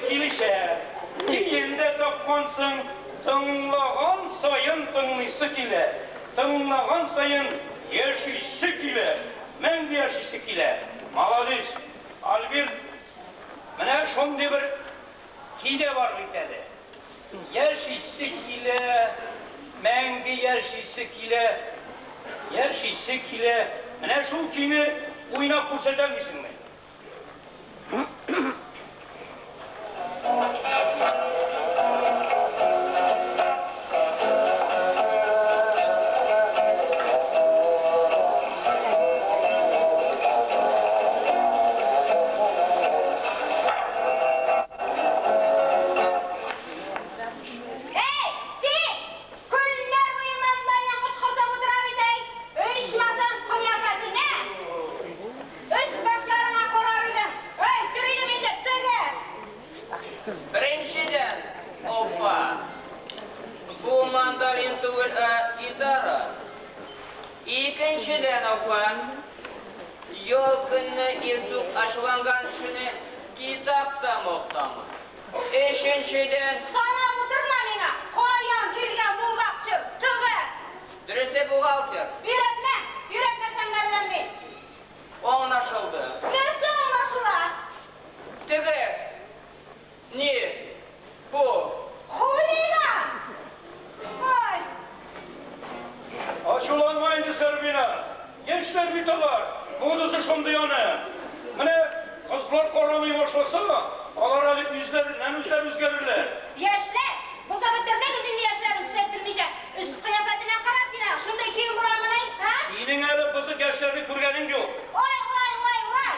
Килешә. Көен дә тапкансың, тыңлаган саен тыңлыйсы килә, тыңлаган саен яшисе килә, мәңге яшисе килә. Маладис, Альберт, менә шундый бер көй дә бар бит әле. Яшисе килә, мәңге яшисе килә, яшисе килә. Менә шул көйне уйнап күрсәтә алмыйсыңмы? Әй, син! Көннәр буе маңгаена кычкыртып утыра бит, әй! Ичмасам, кыяфәтенә! Өс-башларыңа карар идем! Әйтер идем инде, теге! Беренчедән, опа! Бу мандолин түгел, ә гитара. Икенчедән, опа! Ял көнне иртүк ачуланган кешене китап та мактамый. Өченчедән. Санап утырма миңа, каян килгән бухгалтер, теге! Дөресе, бухгалтер. Өйрәтмә! Өйрәтмәсәң дә беләм мин. Аңлашылды. Нәрсә аңлашыла? Теге, ни, бу. Хулиган! Ой! Ачуланма инде, Сәрбина. Яшьләр бит алар, модасы шундый аны. Менә кызлар карамый башласа, алар әле үзләреннән-үзләре үзгәрерләр. Яшьләр! Бозып бетердегез инде яшьләрне сүз әйттермичә. Өс-кыяфәтенә кара син аның, шундый кием буламыни, а? Синең әле бозык яшьләрне күргәнең юк. Ой, ой, ой, ой!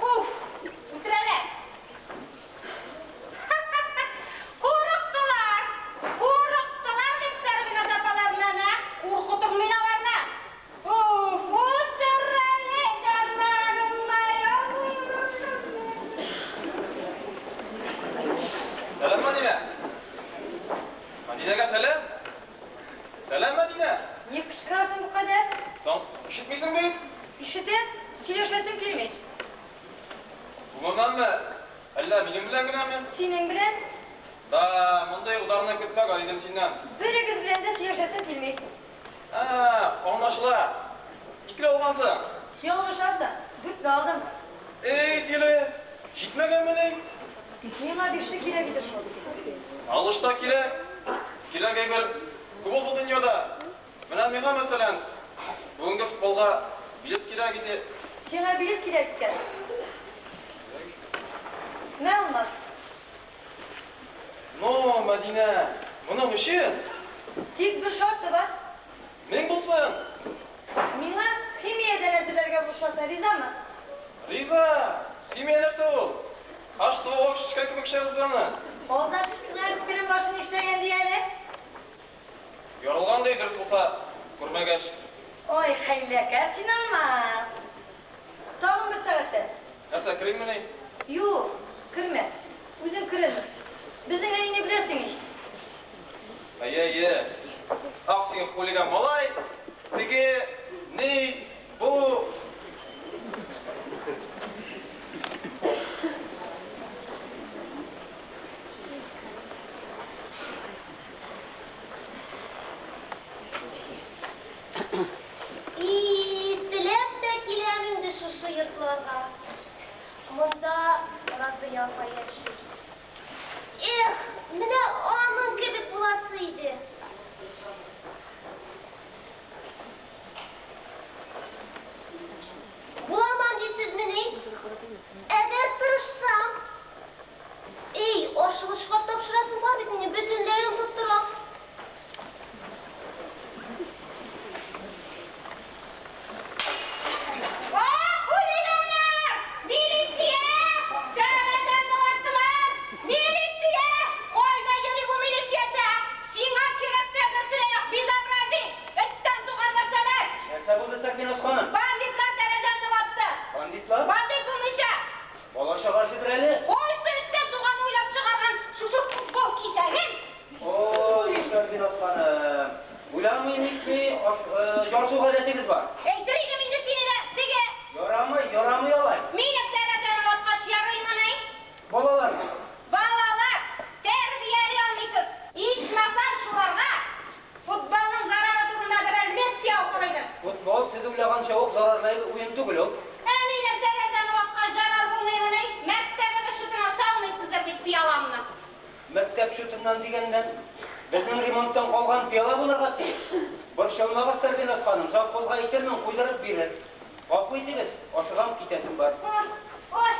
Уф! Үтерәләр! Ха-ха-ха! Курыктылар! Курыктылар бит Сәрбиназ апаларыннан, а? Куркытыр мин аларны! Уф, утыр әле, җаннарым, Сәлам, Мәдинә! Мәдинәгә сәлам! Сәлам, Мәдинә! Ник кычкырасың бу кадәр? Соң, ишетмисең бит? Ишетәм, сөйләшәсем килми. Гомумәнме, әллә минем белән генәме? Синең белән. Да, мондый ударны көтмәгән идем синнән. Берегез белән дә сөйләшәсем килми. Ә, аңлашыла. Икеле алгансың. Ялгышасың, дүртне алдым. Эй, тиле, җитмәгәнмени? Миңа бишле кирәк иде шул. Алыш та кирәк. Кирәк әйбер күп ул бу дөньяда. Менә миңа, мәсәлән, бүгенге футболга билет кирәк иде. Сиңа билет кирәк икән. Мә, Алмаз. Но, Мәдинә, моның өчен. Тик бер шарты бар. Мең булсын! Миңа химиядән әзерләргә булышасың, ризамы? Риза! Химия нәрсә ул? Аш-суга эчкән кебек эчәбез без аны. Алда кечкенә үкерем башы нишләгән ди әле? Ярылган ди, дөрес булса, күрмәгәч. Ой, хәйләкәр син, Алмаз! Тагын бер сәгатьтән. Нәрсә, кериммени? Юк, кермә. Үзем керермен. Безнең әнине беләсең ич. Әйе, әйе. Ах син, хулиган малай! Теге, ни, бу. И, теләп тә киләм инде шушы йортларга. Монда Разыя апа яши. Эх, менә аның кебек буласы иде. Буламам дисезмени? Әгәр тырышсам. Эй, ашыгыч хат тапшырасым бар бит минем, бөтенләй онытып торам. Ах, хулиганнар! Милиция! Кәгаземне ваттылар! Милиция! Кайда йөри бу милициясе, ә? Сиңа кирәк! Мәктәп чутыннан дигәннән, безнең ремонттан калган пыяла булырга тиеш. Борчылмагыз, Сәрвиназ ханым, завхозга әйтермен, куйдырып бирер. Гафу итегез, ашыгам, китәсем бар. Ой, ой,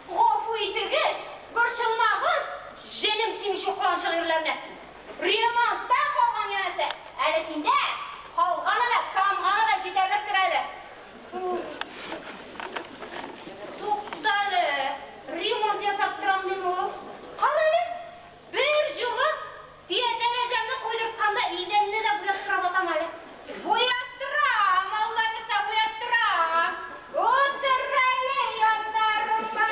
гафу итегез, борчылмагыз, җенем синең шул кыланчык ирләрне. Ремонттан калган янәсе, әле синдә калганы да, камганы да җитәрлектер әле. Туктале, ремонт ясап торам дими ул? Карале, бер җылы тия тәрәзәмне куйдыртканда идәнне дә буяп тора батам әле. Буяттырам, Алла бирсә, буяттырам. Утыр әле яннарыма,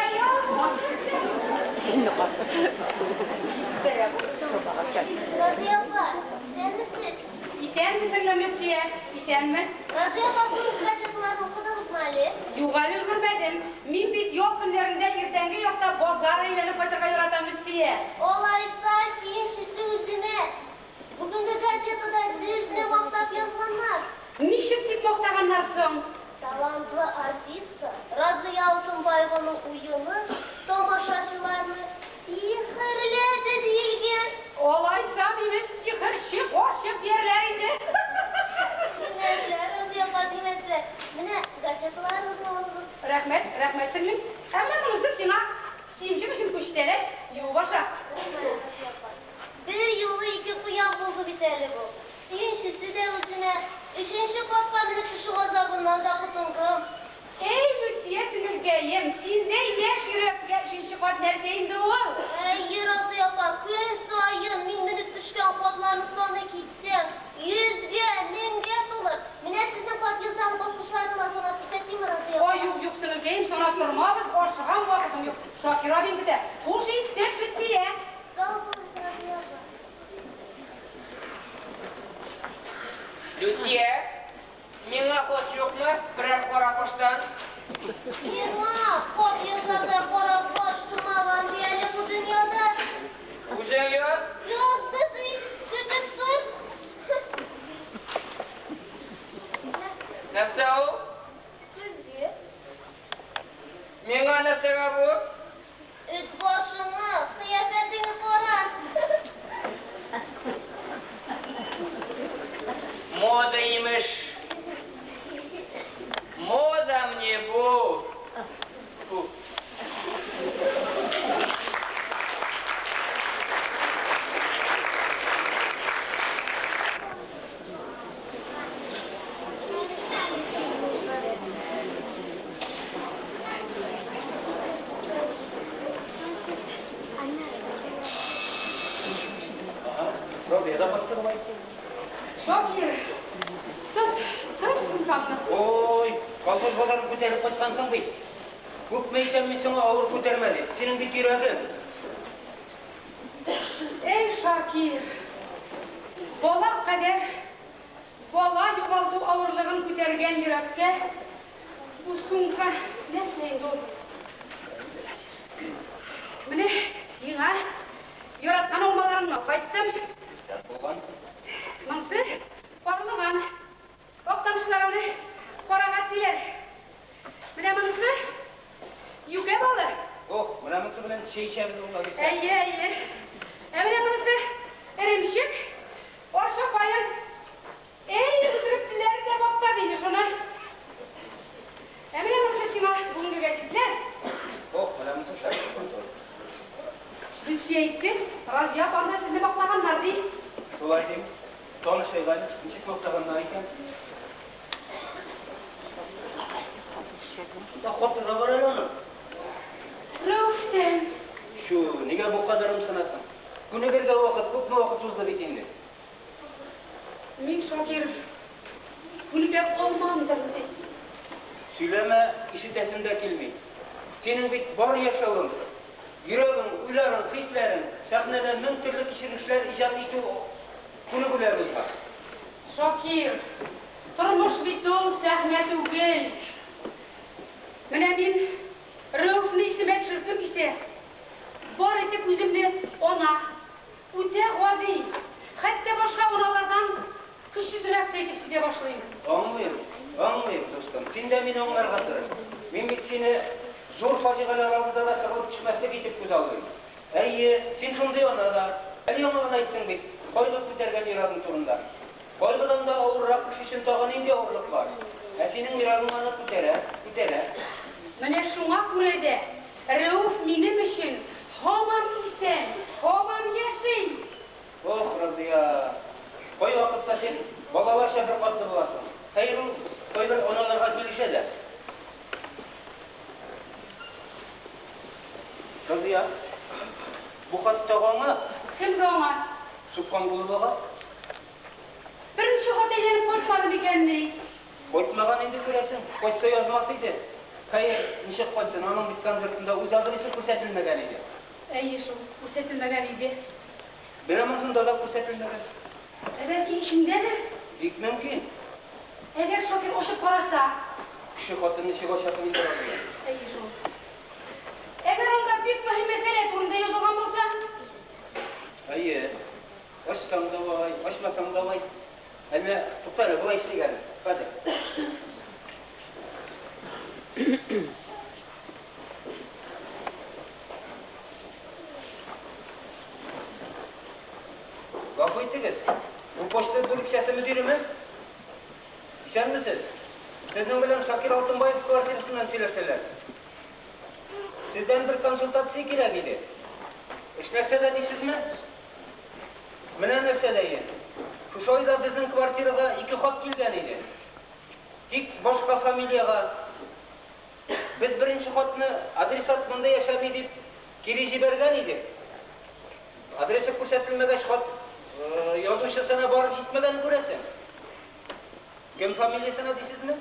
Разия апа, исәнмесез? Исәнме, сеңлем Люция? Исәнме? Разия апа, бүгенге газеталарны укыдыгызмы әле? Юк әле өлгермәдем. Мин бит ял көннәрендә иртәнге якта базар әйләнеп кайтырга яратам, Люция. Алайса, сөенчесе үземә. Бүгенге газетада сезне мактап язганнар. Ничек дип мактаганнар соң? Талантлы артистка Разия Алтынбаеваның уены тамашачыларны сихерләде диелгән. Алайса, мине сихерче карчык диярләр инде. Димәсләр, Разия апа, димәсләр. Менә газеталарыгызны алыгыз. Рәхмәт, рәхмәт, сеңлем. Ә менә монысы сиңа сөенчек өчен күчтәнәч, юып аша. Рәхмәт, Разия апа. Бер юлы ике куян булды бит әле бу. Сөенчесе дә үзенә, өченче катка менеп төшү газабыннан да котылдым. Әй, Люция сеңелкәем, синдәй яшь йөрәккә өченче кат нәрсә инде ул? Әйе, Разия апа, көн саен мин менеп төшкән катларны саный китсәң, йөзгә, меңгә тулыр. Менә сезнең подъезддагы баскычларны да санап күрсәтимме, Разия апа? Ай, юк, юк, сеңелкәем, санап тормабыз, ашыгам, вакытым юк. Шакир абыең көтә. Хуш иттек, Люция! Сау булыгыз, Разия апа. Люция, миңа хат юкмы? Берәр кара коштан? Сиңа хат язардай кара баш тумаган ди әле бу дөньяда. Үзең яз. Язды ди, көтеп тор. Нәрсә ул? Көзге. Миңа нәрсәгә бу? Өс-башыңа, кыяфәтеңә кара. Мода, имеш. Мода мне бу. Бу. Ага, Разия да кайтты бугай. Шакир, тот, тот сумкамны. Ой, колхоз базарын күтәреп кайткансың бит. Күпме әйтәм мин сиңа авыр күтәрмә дип. Синең бит йөрәгең. Эй, Шакир, бала кадәр бала югалту авырлыгын күтәргән йөрәккә бу сумка нәрсә инде ул? Менә сиңа яраткан алмаларыңны кайттым. Шәп булган. Монсы карлыган. Актанышлар аны карагат диләр. Менә монысы юкә балы. Ох, менә монысы белән чәй эчәбез Алла бирсә. Әйе, әйе. Ә менә монысы эремчек, арча каен. Әй, үтерептеләр дә мактады инде шуны. Ә менә монысы сиңа бүгенге гәзитләр. Ох, менә монысы шәп булган тоже. Гөлсия әйтте, Разия апам да сезне мактаганнар, ди. Шулай дим. Танышыйк әле, ничек мактаганнар икән? Та хаты да бар әле аның. Рәүфтән. Чү, нигә бу кадәр ымсынасың? Күнегергә вакыт, күпме вакыт узды бит инде. Мин, Шакир, күнегә алмамдыр, ди. Сөйләмә, ишетәсем дә килми. Синең бит бар яшәвең, йөрәгең, уйларың, хисләрең, сәхнәдә мең төрле кичерешләр иҗат итү күнегүләр узган. Шакир, тормыш бит ул сәхнә түгел. Менә мин Рәүфне исемә төшердем исә, бары тик үземне ана, үтә гади, хәтта башка аналардан көчсезрәк тә итеп сизә башлыйм. Аңлыйм, аңлыйм, дустым. Син дә мине аңларга тырыш. Мин бит сине зур фаҗигаләр алдында да сыгылып төшмәслек итеп күзаллыйм. Әйе, син шундый ана да. Әле яңа гына әйттең бит, кайгы күтәргән йөрәгең турында. Кайгыдан да авыррак кеше өчен тагы нинди авырлык бар? Ә синең йөрәгең аны күтәрә, күтәрә. Менә шуңа күрә дә Рәүф минем өчен һаман исән, һаман яши! Ох, Разыя! Кайвакытта син балаларча беркатлы буласың. Хәер, ул кайбер аналарга килешә дә. Разыя, бу хат тагы аңа. Кемгә аңа? Субхангуловага. Беренче хат әйләнеп кайтмады микәнни? Кайтмаган инде, күрәсең. Кайтса язмас иде. Хәер, ничек кайтсын, аның бит конвертында үз адресы күрсәтелмәгән иде. Әйе шул, күрсәтелмәгән иде. Менә монсында да күрсәтелмәгән. Ә бәлки эчендәдер? Бик мөмкин. Әгәр Шакир ачып караса? Кеше хатын ничек ачасын инде, Разыя? Әйе шул. Әгәр анда бик мөһим мәсьәлә турында язылган булса? Әйе. Ачсаң да вай, ачмасаң да вай. Әллә, тукта әле, болай эшлик әле. Хәзер. Гафу итегез, бу почта бүлекчәсе мөдиреме? Исәнмесез. Сезнең белән Шакир Алтынбаев квартирасыннан сөйләшәләр. Сездән бер консультация кирәк иде. Эш нәрсәдә дисезме? Менә нәрсәдә ие. Шушы айда безнең квартирага ике хат килгән иде. Тик башка фамилиягә. Без беренче хатны адресат монда яшәми дип кире җибәргән идек. Адресы күрсәтелмәгәч, хат язучысына барып җитмәгән, күрәсең. Кем фамилиясенә дисезме?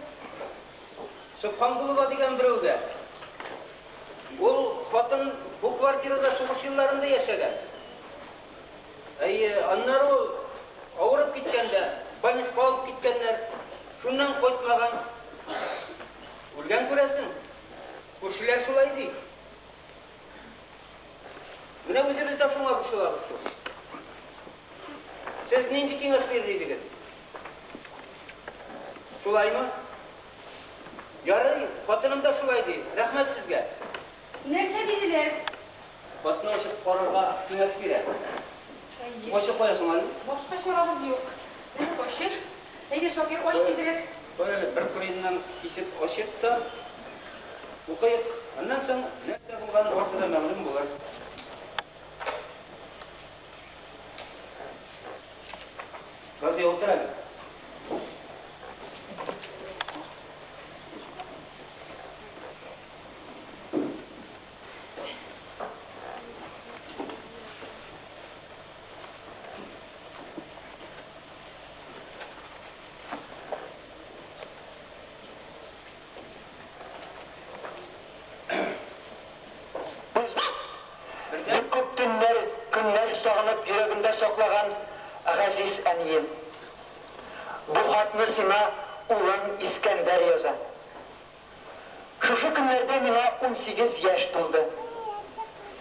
Собхангулова дигән берәүгә. Ул хатын бу квартирада сугыш елларында яшәгән. Әйе, аннары ул авырып киткән дә, больницка алып киткәннәр. Шуннан кайтмаган. Үлгән күрәсең. Күршеләр шулай ди. Менә үзебез дә шуңа борчылабыз шул. Сез нинди киңәш бирер идегез? Шулаймы? Ярый, хатыным да шулай ди. Рәхмәт сезгә. Нәрсә диделәр? Хатны ачып карарга киңәш бирә. Әйе. Ачып кая соң әле? Башка чарабыз юк. Менә ачыйк. Әйдә, Шакир, ач тизрәк. Кая әле, бер кырыеннан кисеп ачыйк та укыйк. Аннан соң нәрсә булганы барсы да мәгълүм булыр. Разия, утыр әле. Бик күп төннәр, көннәр сагынып йөрәгемдә саклаган газиз әнием. Бу хатны сиңа улың Искәндәр яза. Шушы көннәрдә миңа 18 яшь тулды.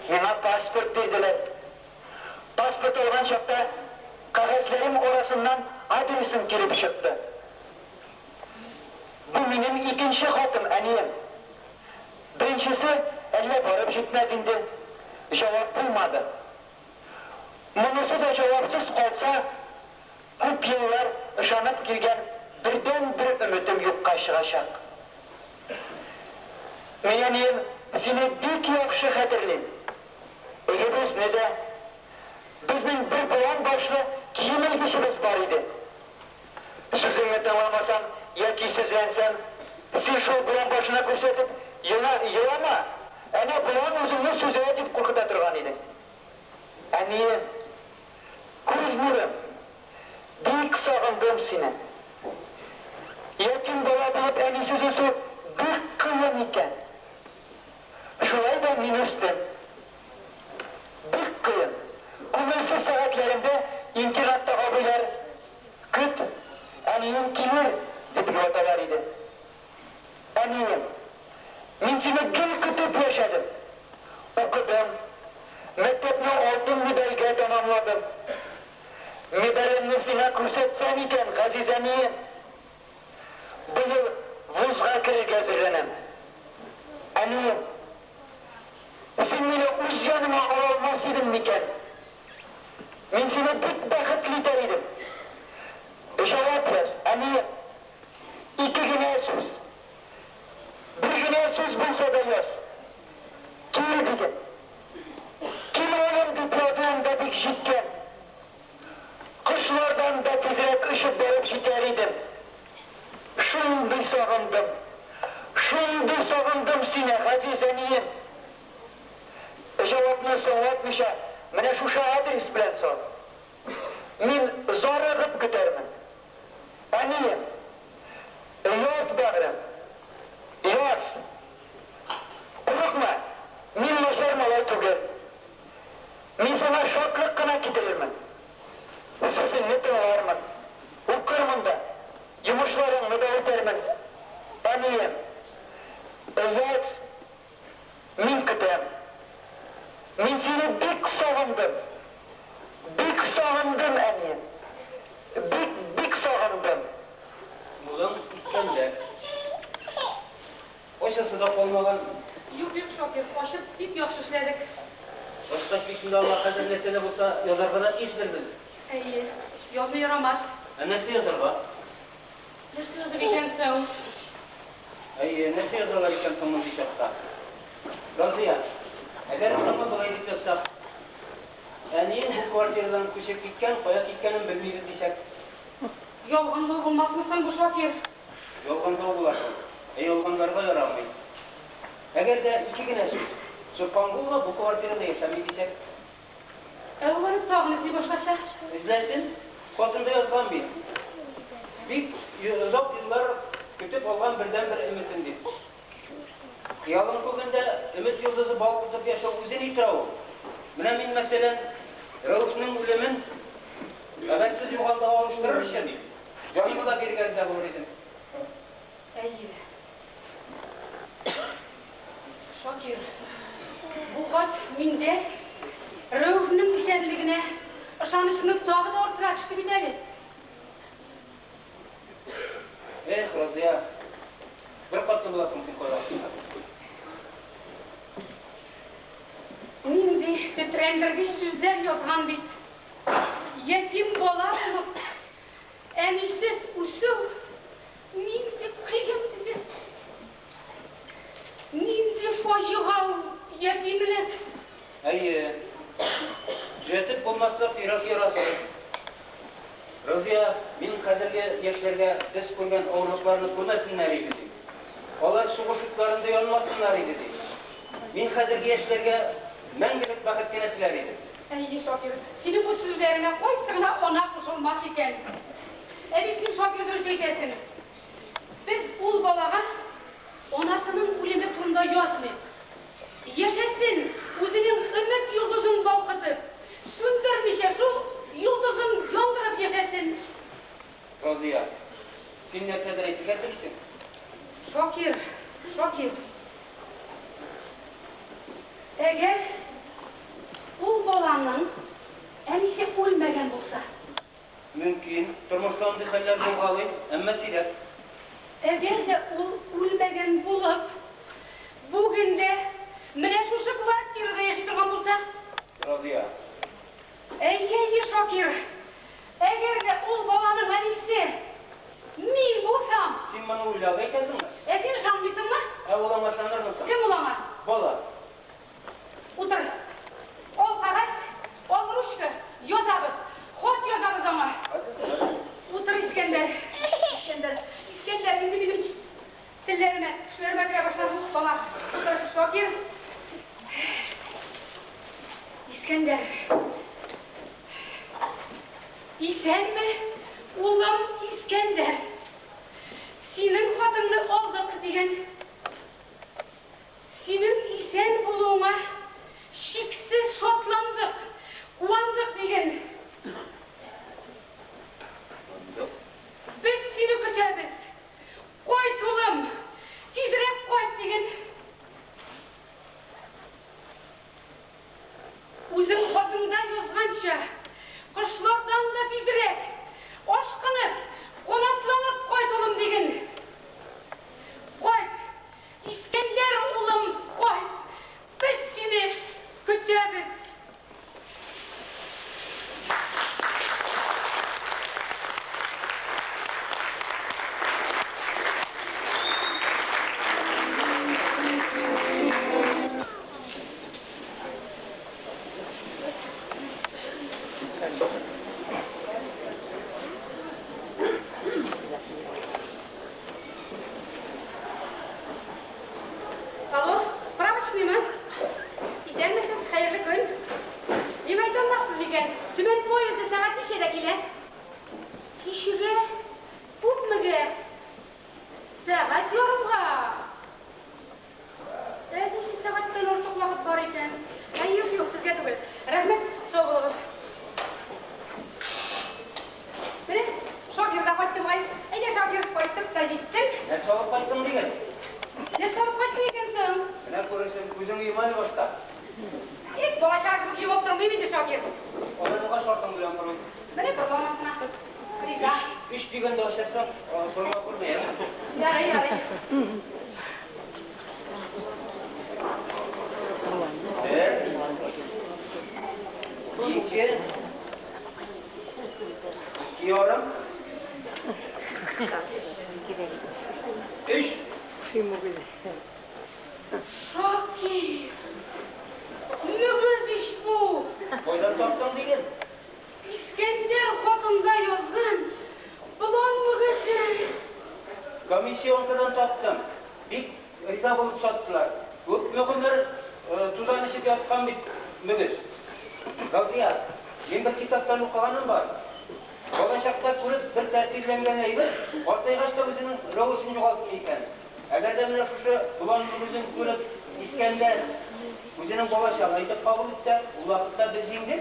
Миңа паспорт бирделәр. Паспорт алган чакта кәгазьләрем арасыннан адресың килеп чыкты. Бу минем икенче хатым, әнием. Беренчесе әллә барып җитмәде инде, җавап булмады. Монысы да җавапсыз калса, күп еллар ышанып килгән бердәнбер өметем юкка чыгачак. Мин, әнием, сине бик яхшы хәтерлим. Өебезне дә. Безнең бер болан башлы кием элгечебез бар иде. Сүзеңне тыңламасам я көйсезләнсәм, син шул болан башына күрсәтеп, Ела, елама, әнә болан үзеңне сөзә, дип куркыта торган идең. Әнием, күз нурым, бик сагындым сине. Ятим бала булып әнисез үсү бик кыен икән. Шулай да мин үстем. Бик кыен, күңелсез сәгатьләремдә интернаттагы абыйлар, Көт, әниең килер, дип юаталар иде. Әнием, мин сине гел көтеп яшәдем. Укыдым, мәктәпне алтын медальгә тәмамладым. Медалемне сиңа күрсәтсәм икән, газиз әнием! Быел вузга керергә әзерләнәм. Әнием, син мине үз яныңа ала алмас идең микән? Мин сине бик бәхетле итәр идем. Җавап яз, әнием. Ике генә сүз. Бер генә сүз булса да яз. Кил, диген. Кил, улым, дип язуың да бик җиткән. Кошлардан да тизрәк очып барып җитәр идем. Шундый сагындым, шундый сагындым сине, газиз әнием. Җавапны соңлатмыйча, менә шушы адрес белән сал. Мин зарыгып көтәрмен. Әнием, яз, бәгърем, яз. Курыкма, мин начар малай түгел. Мин сиңа шатлык кына китерермен. Сүзеңне тыңлармын, укырмын да, йомышларыңны да үтәрмен. Әнием, яз, мин көтәм. Мин сине бик сагындым. Бик сагындым, әнием. Бик, бик сагындым. Улың Искәндәр. Ачасы да калмаган. Юк, юк, Шакир, ачып бик яхшы эшләдек. Ачкач бит инде аңа хәзер нәрсә дә булса язарга да тиешлербез. Әйе, язмый ярамас. Ә нәрсә язарга? Нәрсә языр икән соң? Әйе, нәрсә язалар икән соң мондый чакта? Разыя, әгәр без аңа болай дип язсак, әниең бу квартирадан күчеп киткән, кая киткәнен белмибез дисәк? Ялганлау булмасмы соң бу, Шакир? Ялганлау була шул. Ә ялганларга ярамый. Әгәр дә ике генә сүз, Собхангулова бу квартирада яшәми дисәк? Ә ул аны тагын эзли башласа? Эзләсен, хатында язган бит. Бик озак еллар көтеп алган бердәнбер өметем дип. Хыялың күгендә өмет йолдызы балкытып яшәү үзе ни тора ул? Менә мин, мәсәлән, Рәүфнең үлемен хәбәрсез югалдыга алыштырыр өчен җанымны да бирергә риза булыр идем. Әйе. Шакир, бу хат миндә Рәүфнең исәнлегенә ышанычымны тагы да арттыра төште бит әле. Эх, Разыя, беркатлы буласың син кайвакытта. Нинди тетрәндергеч сүзләр язган бит. Ятим бала булып, әнисез үсү нинди кыен диде. Нинди фаҗига ул ятимлек. Әйе, төзәтеп булмаслык йөрәк ярасы. Разыя, мин хәзерге яшьләргә без күргән авырлыкларны күрмәсеннәр иде, дим. Алар сугыш утларында янмасыннар иде, дим. Мин хәзерге яшьләргә мәңгелек бәхет кенә теләр идем. Әйе, Шакир, синең бу сүзләреңә кайсы гына ана кушылмас икән. Ә бит син, Шакир, дөрес әйтәсең. Без ул балага анасының үлеме турында язмыйк. Яшәсен, үзенең өмет йолдызын балкытып, сүндермичә шул йолдызын яндырып яшәсен. Разыя, син нәрсәдер әйтергә телисең? Шакир, Шакир. Әгәр ул баланың әнисе үлмәгән булса? Мөмкин, тормышта андый хәлләр булгалый, әмма сирәк. Әгәр дә ул үлмәгән булып, бүген дә менә шушы квартирада яши торган булса? Разыя. Әйе, әйе, Шакир. Әгәр дә ул баланың әнисе мин булсам? Син моны уйлап әйтәсеңме? Ә син ышанмыйсыңмы? Ә ул аңа ышанырмы соң? Кем ул аңа? Бала. Утыр. Ал кәгазь, ал ручка, язабыз. Хат язабыз аңа. Утыр, Искәндәр. Искәндәр, Искәндәр, инде минем телләремә, тешләремә керә башлады бу бала. Утыр, Шакир. Искәндәр. Исәнме, улым Искәндәр. Синең хатыңны алдык, дигән. Синең исән булуыңа чиксез шатландык, куандык, диген. Без сине көтәбез. Кайт, улым, тизрәк кайт, диген. Үзең хатыңда язганча, кошлардан да тизрәк, ашкынып, канатланып кайт, улым, диген. Кайт, Искәндәр улым, кайт! Без сине көтәбез! тә килә. Кичегә? Күпмегә? Сәгать ярымга. Ә нинди сәгатьтән артык вакыт бар икән? Әй, юк, юк, сезгә түгел. Рәхмәт, сау булыгыз. Менә, Шакир да кайтты бугай. Әйдә, Шакир, кайтып та җиттек. Нәрсә алып кайттың диген? Нәрсә алып кайттың икән соң? Менә күрерсең, күзең йом әле башта. Эт бала-чага кебек йомып тормыйм инде, Шакир. Алай булгач, артың белән борыл. Менә борылам артына. Риза. Өч, өч дигәндә ачарсаң, борыла күрмә, яме? Ярый, ярый. Бер, ике, ике ярым, өч. Шакир! Мөгез ич бу! Кайдан таптың диген? Искәндәр хатында язган болан мөгезе! Комиссионкадан таптым. Бик риза булып саттылар. Күпме гомер тузан эчеп яткан бит мөгез. Разия, мин бер китаптан укыганым бар. Балачакта күреп бер тәэсирләнгән әйбер картайгач та үзенең рәвешен югалтмый икән. Әгәр дә менә шушы болан мөгезен күреп Искәндәр үзенең балачагы итеп кабул итсә, ул вакытта без җиңдек.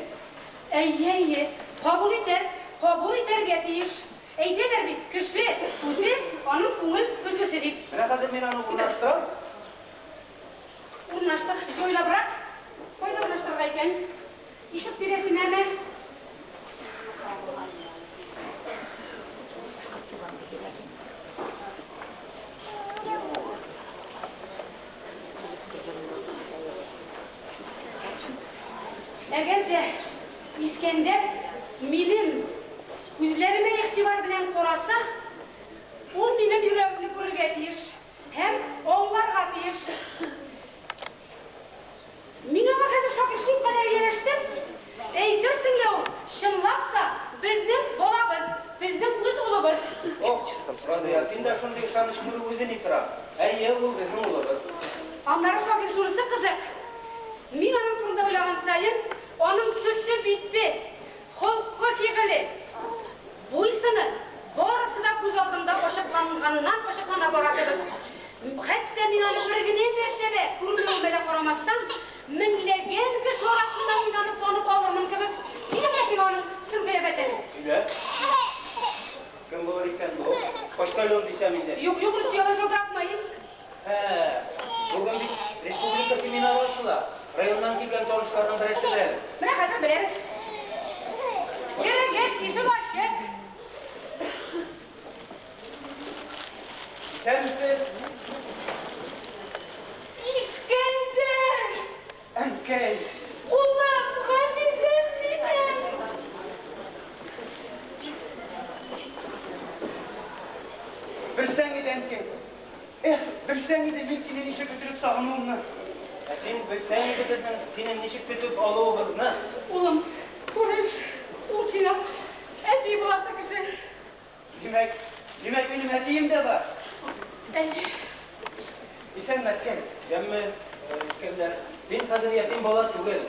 Әйе, әйе, кабул итәр, кабул итәргә тиеш. Әйтәләр бит, кеше үзе аның күңел көзгесе дип. Менә хәзер мин аны урнаштырам. Урнаштыр, җайлабрак. Кайда урнаштырырга икән? Ишек тирәсенәме? Әгәр дә Искәндәр минем күзләремә игътибар белән караса, ул минем йөрәгемне күрергә тиеш һәм аңларга тиеш. Мин аңа хәзер Шакир шулкадәр ияләштем, әйтерсең лә ул, чынлап та, безнең балабыз, безнең үз улыбыз. Ох, Разыя, синдә шундый ышаныч күрү үзе ни тора! Әйе, ул безнең улыбыз. Аннары, Шакир, шунысы кызык, мин аның турында уйлаган саен, аның төсе-бите, холкы-фигыле, буй-сыны, барысы да күз алдымда ачыкланганнан-ачыклана бара кебек. Хәтта мин аны бер генә мәртәбә күрүемә дә карамастан, меңләгән кеше арасыннан мин аны танып алырмын кебек. Сөйләмә сиңа аның сын-кыяфәтен. Сөйлә. Кем булыр икән бу? Почтальон дисәм инде. Юк, юк, Люция алай шалтыратмый. Һә, бүген бит республика семинары ачыла. Районнан килгән танышларның берәрсе белән. Менә хәзер беләбез. Керегез, ишек ачык. Исәнмесез. Искәндәр! Әнкәй! Улым, газизем минем! Белсәң иде, әнкәй! Эх, белсәң иде, мин сине ничек өзелеп сагынуымны! Ә син белсәң иде безнең сине ничек көтеп алуыбызны! Улым, күреш, ул сиңа әти буласы кеше. Димәк, димәк, минем әтием дә бар? Әйе. Исәнме, әткәй? Исәнме, Искәндәр. Син хәзер ятим бала түгел.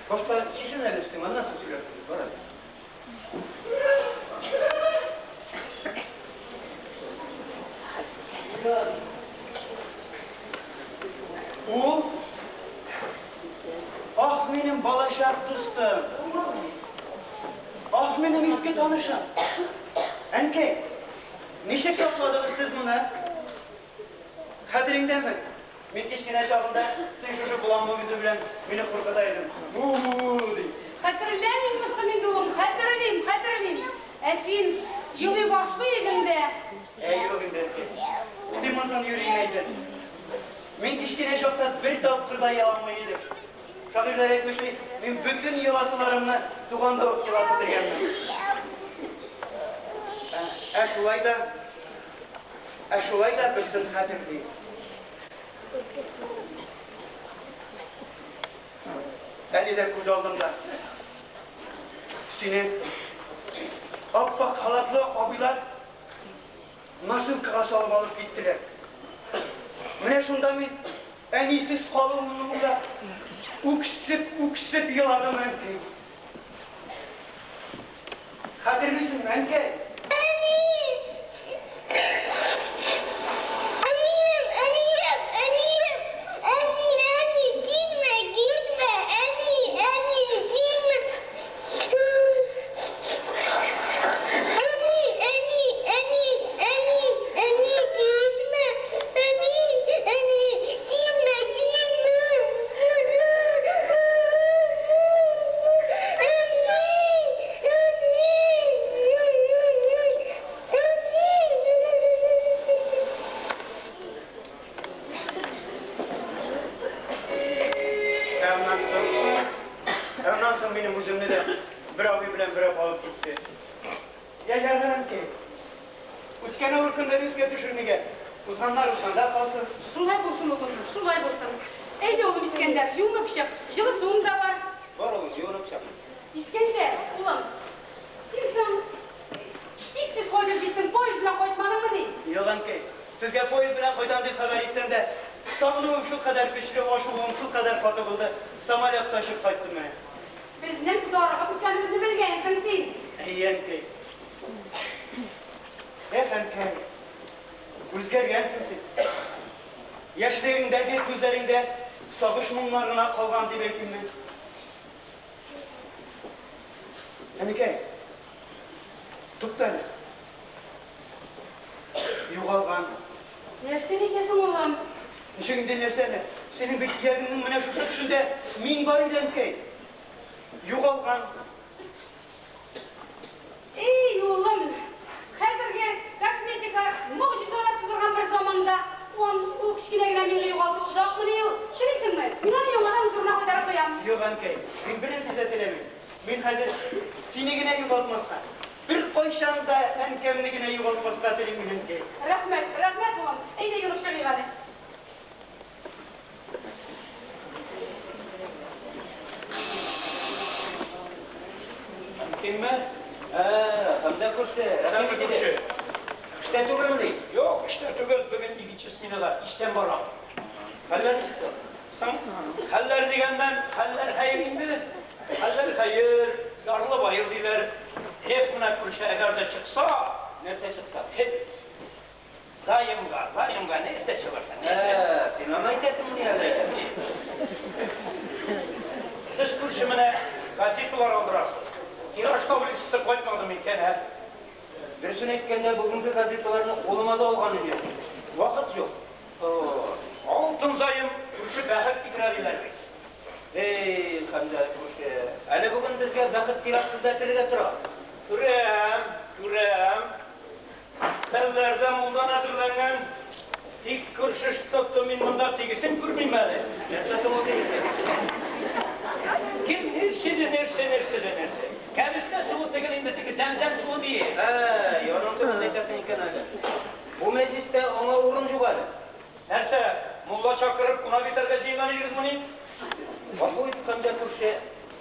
Башта чишен әле өстең, аннан соң сөйләшербез. Бар әле. Ул, Ах, минем балачак дустым! Ах, минем иске танышым! Әнкәй, ничек сакладыгыз сез моны? Хәтереңдәме, мин кечкенә чагында син шушы болан мөгезе белән мине куркыта идең. Бу-у-у, дип. Хәтерләмимме соң инде, улым, хәтерлим, хәтерлим. Ә син елый башлый идең дә. Әй, юк инде, әнкәй. Син монысын юри генә әйтәсең. Мин кечкенә чакта бер тапкыр да еламый идем. Шагыйрьләр әйтмешли, мин бөтен еласыларымны туганда ук елап бетергәнмен. Ә шулай да, ә шулай да берсен хәтерлим. Әле дә күз алдымда. Сине ап-ак халатлы абыйлар носилкага салып алып киттеләр. Менә шунда мин әнисез калуымны уйлап, үксеп-үксеп еладым, әнкәй. Хәтерлисеңме, әнкәй? Әни! Әнием, әнием, әнием! Әни, әни, китмә, китмә! Әни, әни, китмә! Әни, әни, әни, әни, әни, китмә! Әни, әни, китмә, китмә! Әни, әни, әни! Ә аннан соң, ә аннан соң минем үземне дә бер абый белән бер апа алып китте. Я ярар, әнкәй. Үткән авыр көннәрне искә төшермигә. Узганнар узганда калсын. Шулай булсын, улым, шулай булсын. Әйдә, улым Искәндәр, юынып чык, җылы суың да бар. Бар, улым, юынып чык. Искәндәр, улым, син соң бик тиз кайтып җиттең, поезд белән кайтмадыңмыни? Юк, әнкәй, сезгә поезд белән кайтам дип хәбәр итсәм дә, сагынуым шулкадәр көчле, ашыгуым шулкадәр каты булды, самолетта очып кайттым менә. Безнең зарыгып үткәнебезне белгәнсең син. Әйе, әнкәй. Эх, әнкәй, үзгәргәнсең син. Яшьлегеңдәге күзләреңдә сагыш моңнар гына калган дип әйтимме? Әнкәй, тукта әле. Югалган. Нәрсәне әйтәсең, улым? Ничек инде нәрсәне? Синең бит иягеңнең менә шушы төшендә мин бар иде, әнкәй. Югалган. Эй, улым, хәзерге косметика могҗизалар тудырган бер заманда он ул кечкенә генә миңне югалту озакмыни ул? Телисеңме? Мин аны яңадан үз урынына кайтарып куям. Юк, әнкәй, мин бернәрсә дә теләмим. Мин хәзер сине генә югалтмаска, беркайчан да әнкәмне генә югалтмаска телим мин, әнкәй. Рәхмәт, рәхмәт, улым. Әйдә, юынып чыгыйк әле. Мөмкинме? Ә, Хәмзә күрше, рәхим Хәмзә итегез. күрше. Эштә түгелме? Юк, эштә түгел, бүген икенче сменада, кичтән барам. Хәлләр ничек соң? Соң, хәлләр дигәннән, хәлләр хәер инде. Хәлләр хәер, ярлы баер диләр. Эх, менә күрше, әгәр дә чыкса, Нәрсә чыкса? хе, заемга, заемга нәрсә чыгарсың, нәрсә? Ә, син аны әйтәсеңмени әле? Сез күрше менә газеталар алдырасыз. Тираж таблицасы кайтмады микән, ә? Дөресен әйткәндә, бүгенге газеталарны кулыма да алганым юк. Вакыт юк. Алтын заем күрше бәхет китерә диләр бит. Эй, Хәмзә күрше, әле бүген безгә бәхет тиражсыз да керергә тора. Күрәм, күрәм. Өстәлләрдә мулдан әзерләнгән. Тик күрше что-то мин монда тегесен күрмим әле. Нәрсә соң ул тегесе? Кем нәрсә дә нәрсә, нәрсә дә нәрсә. Кәбестә суы түгел инде теге зәмзәм суы ди. Ә, аның турында әйтәсең икән әле. Бу мәҗлестә аңа урын юк әле. Нәрсә, мулла чакырып кунак итәргә җыенган идегезмени? Гафу ит, Хәмзә күрше,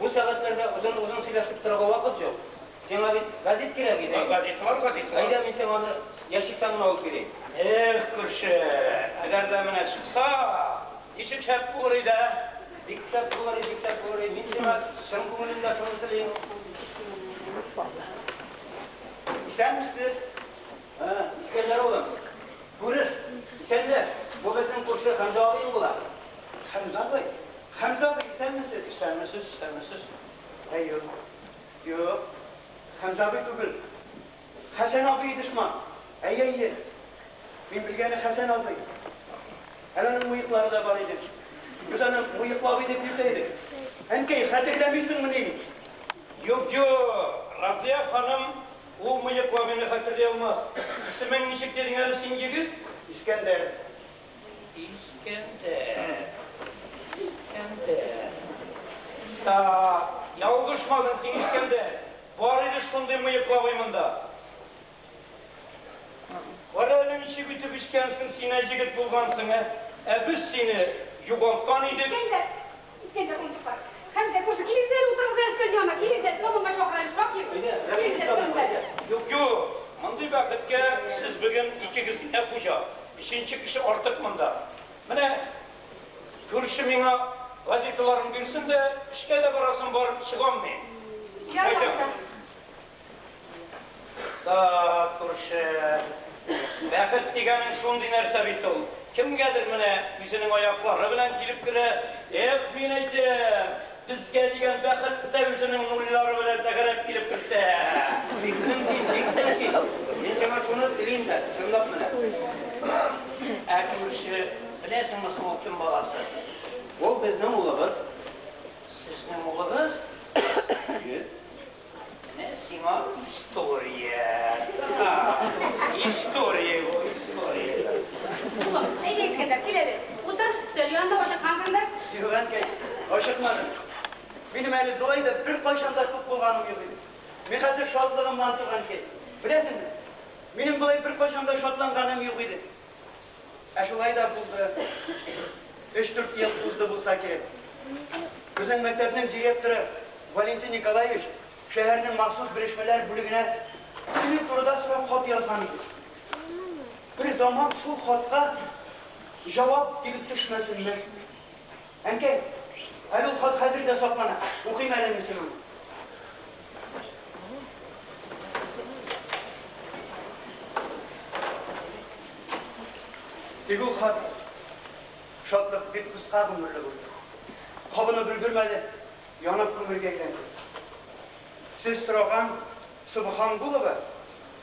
бу сәгатьләрдә озын-озын сөйләшеп торырга вакыт юк. Сиңа бит газет кирәк иде. Газетлар, газетлар. Әйдә, мин сиңа аны ящиктан гына алып бирәем. Эх, күрше, әгәр дә менә чыкса, ничек шәп булыр иде, ә? Бик шәп булыр иде, бик шәп булыр иде. Мин сиңа чын күңелемдән шуны телим. Исәнмесез? Ә, Искәндәр улым, күреш, исәнләш. Бу безнең күрше Хәмзә абыең була. Хәмзә абый, Хәмзә абый, исәнмесез? Исәнмесез, исәнмесез. Әй, юк. Юк. Хәмзә абый түгел. Хәсән абый дошман. Әйе, әйе. Мин белгәне Хәсән абый. Әле аның мыеклары да бар иде. Без аны мыеклы абый дип йөртә идек. Әнкәй, хәтерләмисеңмени? Юк, юк, Разия ханым ул мыеклы абыйны хәтерли алмас. Исемең ничек дидең әле син, егет? Искәндәр. Искәндәр. Искәндәр. Так, ялгышмадың син, Искәндәр. Бар иде шундый мыеклы абый монда. Кара әле ничек үтеп үскәнсең син, ә егет булгансың, ә? Ә без сине югалткан идек. Искәндәр, Искәндәр, онытып бар. Хәмзә, күрше, килегез әле, утырыгыз әле өстәл янына, килегез әле, табынга чакырам, Шакир. Әйдә, рәхим Килегез ит әле, утырыгыз табынга, әле. әйдә. Юк, юк, мондый бәхеткә сез бүген икегез генә хуҗа. Өченче кеше артык монда. Менә күрше миңа газеталарын бирсен дә, эшкә дә барасым бар, чыгам мин. Ярый, Кайтам. алайса. Да, күрше. Бәхет дигәнең шундый нәрсә бит ул. Кемгәдер менә үзенең аяклары белән килеп керә. Эх, мин әйтәм, безгә дигән бәхет тә үзенең нульлары белән тәгәрәп килеп керсә. Бик мөмкин, бик мөмкин. Мин сиңа шуны телим дә, чынлап менә. Ә күрше, беләсеңме соң ул кем баласы? Ул безнең улыбыз. Сезнең улыгыз? Әйе. Менә сиңа история. История бу, история. Улым, әйдә, Искәндәр, кил әле. Утыр, өстәл янында ачыккансыңдыр. Юк, әнкәй, ачыкмадым. Минем әле болай да беркайчан да тук булганым юк иде. Мин хәзер шатлыгымнан тук, әнкәй. Беләсеңме, минем болай беркайчан да шатланганым юк иде. Ә шулай да булды. Өч-дүрт ел узды булса кирәк. Безнең мәктәпнең директоры Валентин Николаевич шәһәрнең махсус белешмәләр бүлегенә синең турыда сорап хат язган иде. Бер заман шул хатка җавап килеп төшмәсенме? Әнкәй, әле ул хат хәзер дә саклана. Укыйм әле мин сиңа аны. Тик ул хат, шатлык бик кыска гомерле булды. Кабынып өлгермәде, янып күмергә әйләнде. Сез сораган Собхангулова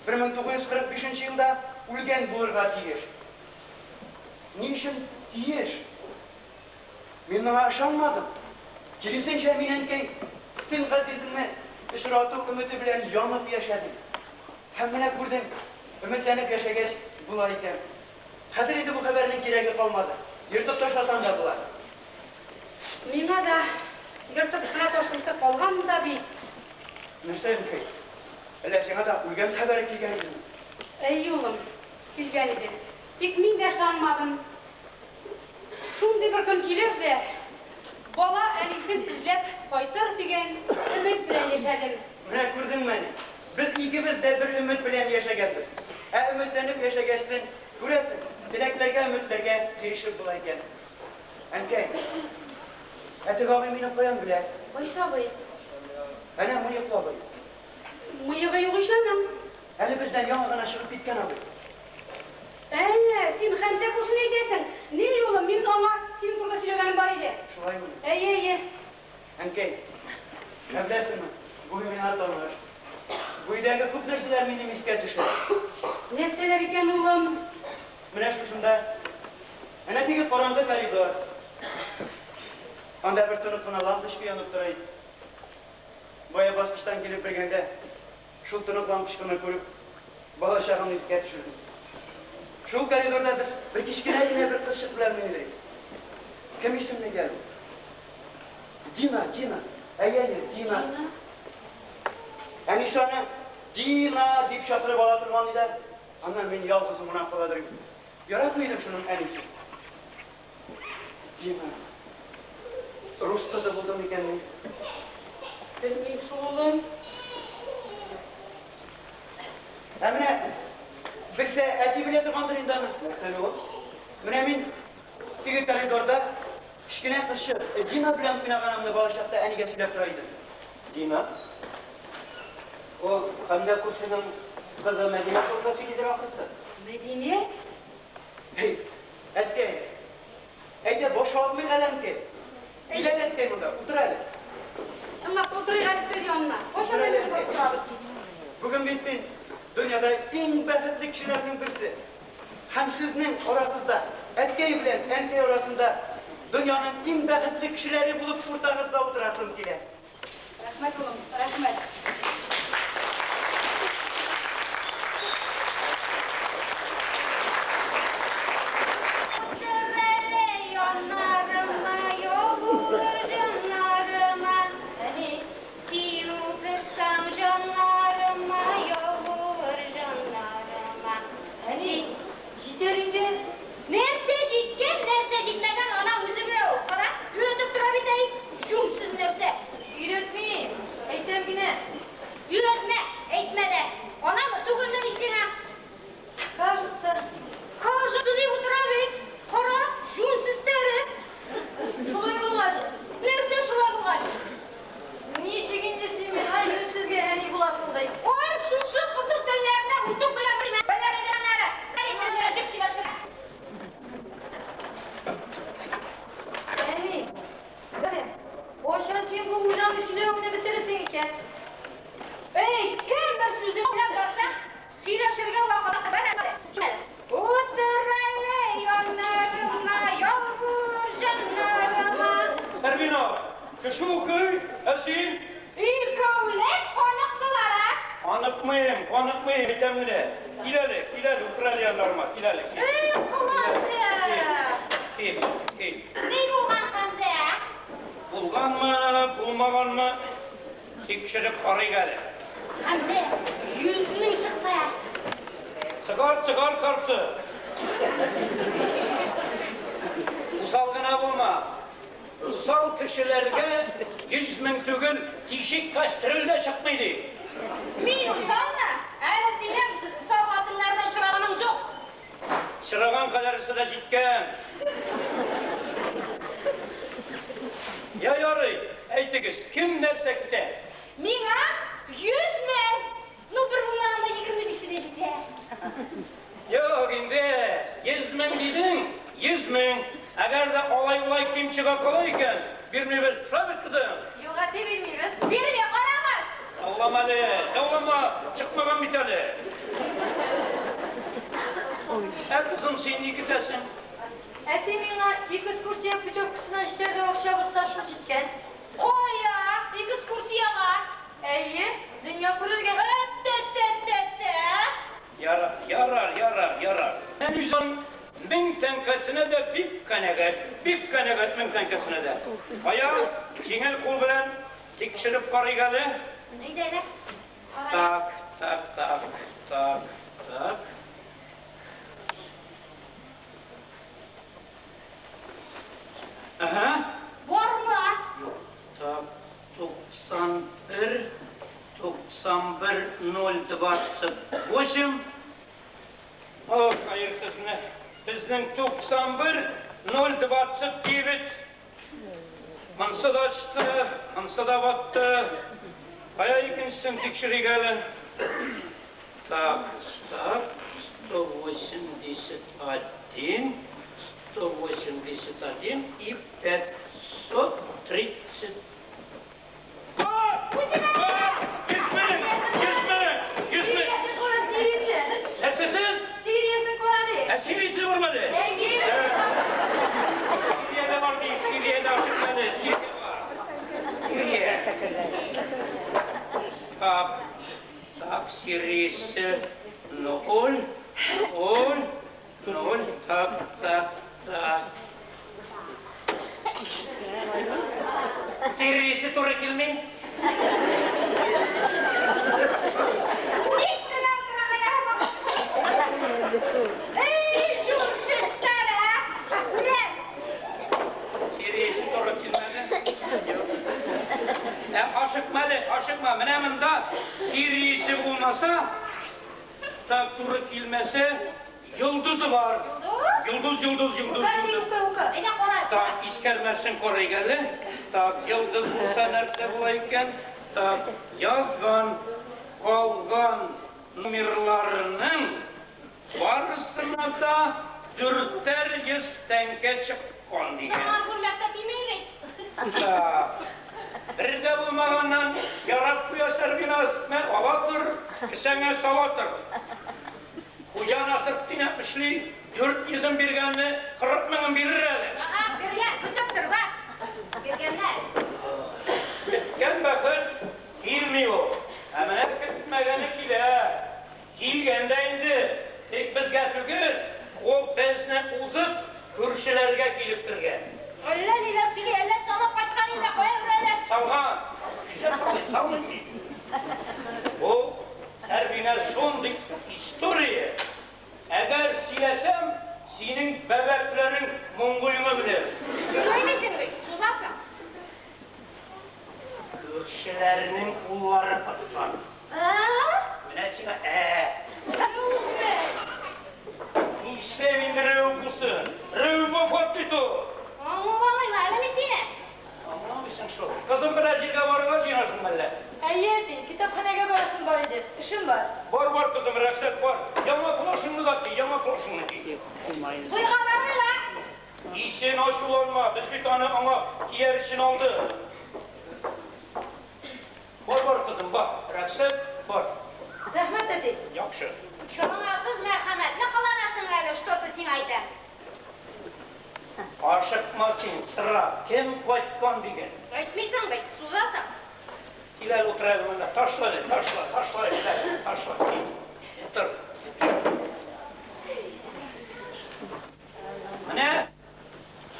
1945 нче елда үлгән булырга тиеш. Ни өчен тиеш? Мин моңа ышанмадым. Киресенчә, мин, әнкәй, син газиземне очрату өмете белән янып яшәдем. Һәм менә күрдең, өметләнеп яшәгәч, була икән. Хәзер инде бу хәбәрнең кирәге калмады. Ертып ташласаң да була. Миңа да ертып кына ташлыйсы калган да бит. Нәрсә, әнкәй? Әллә сиңа да үлгән хәбәре килгән идеме? Әйе, улым, килгән иде. Тик мин дә ышанмадым. Шундый бер көн килер дә, бала әнисен эзләп кайтыр дигән өмет белән яшәдем. Менә күрдеңме, әни, без икебез дә бер өмет белән яшәгәнбез. Ә өметләнеп яшәгәчтен, күрәсең, теләкләргә, өметләргә ирешеп була икән. Әнкәй, ә теге абый мине каян белә? Кайсы абый? Әнә, мыеклы абый. Мыегы юк ич аның. Әле бездән яңа гына чыгып киткән абый. Ә, син Хәмзә күршене әйтәсең. Ни, улым, мин аңа синең турында сөйләгәнем бар иде. Шулаймыни? Әйе, әйе. Әнкәй, ә беләсеңме, бу өй миңа таныш. Бу өйдәге күп нәрсәләр минем искә төшә. Нәрсәләр икән, улым? Менә шушында, әнә теге караңгы коридор. Анда бер тонык кына лампочка янып тора иде. Бая баскычтан килеп бергәндә, шул тонык лампочканы күреп, балачагымны искә төшердем. Шул коридорда без бер кечкенә генә бер кызчык белән уйный идек. Кем исемле икән ул? Дина, Дина. Әйе, әйе, Дина. Дина? Әнисе аны Дина дип чакырып ала торган иде. Аннан мин ялгызым гына кала идем. Яратмый идем шуның әнисен. Дина. Рус кызы булдым микән мин? Белмим шул, улым. Ә менә белсә, әти белә торгандыр инде аны. Нәрсәне ул? Менә мин теге коридорда кечкенә кызчык Дина белән уйнаганымны балачакта әнигә сөйләп тора идем. Дина? Ул Хәмдә күршенең кызы Мәдинә турында сөйлидер ахрысы. Мәдинә? Әй, әткәй, әйдә баш ватмыйк әле, әнкәй. Кил әле, әткәй, монда, утыр әле. Чынлап та, утырыйк әле өстәл янына. Кайчан Утыр әле, әнә әнкәй. утырабыз? Бүген бит мин дөньяда иң бәхетле кешеләрнең берсе. Һәм сезнең арагызда, әткәй белән әнкәй арасында дөньяның иң бәхетле кешеләре булып уртагызда утырасым килә. Рәхмәт, улым, рәхмәт. Утыр әле яннарыма, ял булыр җаннарыма. Әни. Син утырсаң җаннарыма, ял булыр җаннарыма. Әни, җитәр инде. Нәрсә җиткән, нәрсә җитмәгән, ана үзе белә ул. Кара, өйрәтеп тора бит, әй, җүнсез нәрсә. Өйрәтмим, әйтәм генә. Кеше укый, ә син? Икәүләп каныктылар, ә? Каныкмыйм, каныкмыйм, әйтәм генә. Кил әле, кил әле, утыр әле яннарыма, кил әле, кил. Эй, колынчык! Кил, кил. Ни булган, Хәмзә? Булганмы, булмаганмы, тикшереп карыйк әле. Хәмзә, 100 мең чыкса? Чыгар, чыгар, карчык. Усал гына булма. Усал кешеләргә 100 мең түгел, тишек кастрюль дә чыкмый ди. Мин усалмы? Әле синең усал хатыннар белән очраганың юк. Очраган кадәресе дә җиткән. Я ярый, әйтегез, кем нәрсә көтә? Миңа 100 мең. Ну, бер булмаганда 25-е дә җитә. Юк инде, 100 мең дидең, 100 мең. Әгәр дә алай-болай ким чыга кала икән, бирмибез. Шулай бит, кызым? Юк, әти, бирмибез. Бирми карагыз. Даулама әле, даулама, чыкмаган бит әле. Ә кызым, син ни көтәсең? Әти, миңа экскурсия путевкасына өстәлгә акча булса, шул җиткән. Кая? Экскурсиягә. Әйе, дөнья күрергә. Әттә-тә-тә-тә. Ярар, ярар, ярар, ярар. Мин үзем 1000 тәңкәсенә дә бик канәгать, бик канәгать 1000 тәңкәсенә дә. Кая, җиңел кул белән тикшереп карыйк әле. Әйдә, әйдә. Так, так, так, так, так. Ага. Бармы? Юк. Так, 91, 91, 0, 28. Ох, хәерсезне. Безнең 91, 0, 29. Монысы да очты, монысы да батты. Кая икенчесен тикшерик әле. Так, так, 181, 181 и 530. Бар! Бар! 100 мең! 100 мең! 100 мең! Сериясен кара, сериясе. Нәрсәсен? Сериясен кара ди. Ә сериясе бар әле? Әйе. Сириядә бар дип, Сириядә ашыкма әле, Сирия бар. Сирия. Так, так, сериясе ноль, ноль, ноль, так, так, так. Сериясе туры килми. Тик кенә утыра аягыма. Эй, җүнсезләр, ә? Менә. Сериясе туры килмәде. Юк. Ә ашыкма әле, ашыкма. Менә монда сериясе булмаса, так туры килмәсә, йолдызы бар. Йолдыз? Йолдыз, йолдыз, йолдыз, Укы, әти, йолдыз. укы, укы. Әйдә, кара. Так, искәрмәсен карыйк әле. Так, йолдыз булса нәрсә була икән? Так, язган, калган номерларының барысына да 400 тәңкә чыккан дигән. Саңа күлмәк тә тими бит. Так. Бер дә булмаганнан ярап куя Сәрбиназ, мә ала тор, кесәңә сала тор. Хуҗа Насретдин әйтмешли, 400-ен биргәнне 40 меңен бирер әле. Ага, биргән, көтеп тор, бар. Биргәннәр. Көткән бәхет килми ул. Ә менә көтмәгәне килә. Килгән дә инде, тик безгә түгел, ул безне узып, күршеләргә килеп кергән. Әллә ниләр сөйли, әллә салып кайткан инде, кая берәүләр. Салган. Нишләп салыйм, салмыйм ди. Бу Сәрбинә шундый история. Әгәр сөйләсәм, синең бәбәкләрең моңгуеңа белер. Сөйләмисең бит, сузасың. Күршеләрнең уллары откан. А? Менә сиңа ә. Рәүфме? Нишләп инде Рәүф булсын? Рәүф вафат бит ул. Аңламыйм әле мин сине. Аңламыйсың шул. Кызым, берәр җиргә барырга җыенасың әллә? Әйе, әти, китапханәгә барасым бар иде. Эшем бар. Бар, бар, кызым, рөхсәт бар. Яңа плащыңны да ки, яңа плащыңны ки. Туйга бармыйлар. И син ачуланма, без бит аны аңа кияр өчен алдык. Бар, бар, кызым, бар. Рөхсәт бар. Рәхмәт, әти. Яхшы. Чамасыз мәрхәмәтле кыланасың әле, что-то сиңа әйтәм. Ашыкма син, сора, кем кайткан диген. Әйтмисең бит, сузасың. Кил әле, утыр әле монда. Ташла әле, ташла, ташла эшләрне, ташла, кил. Утыр. Менә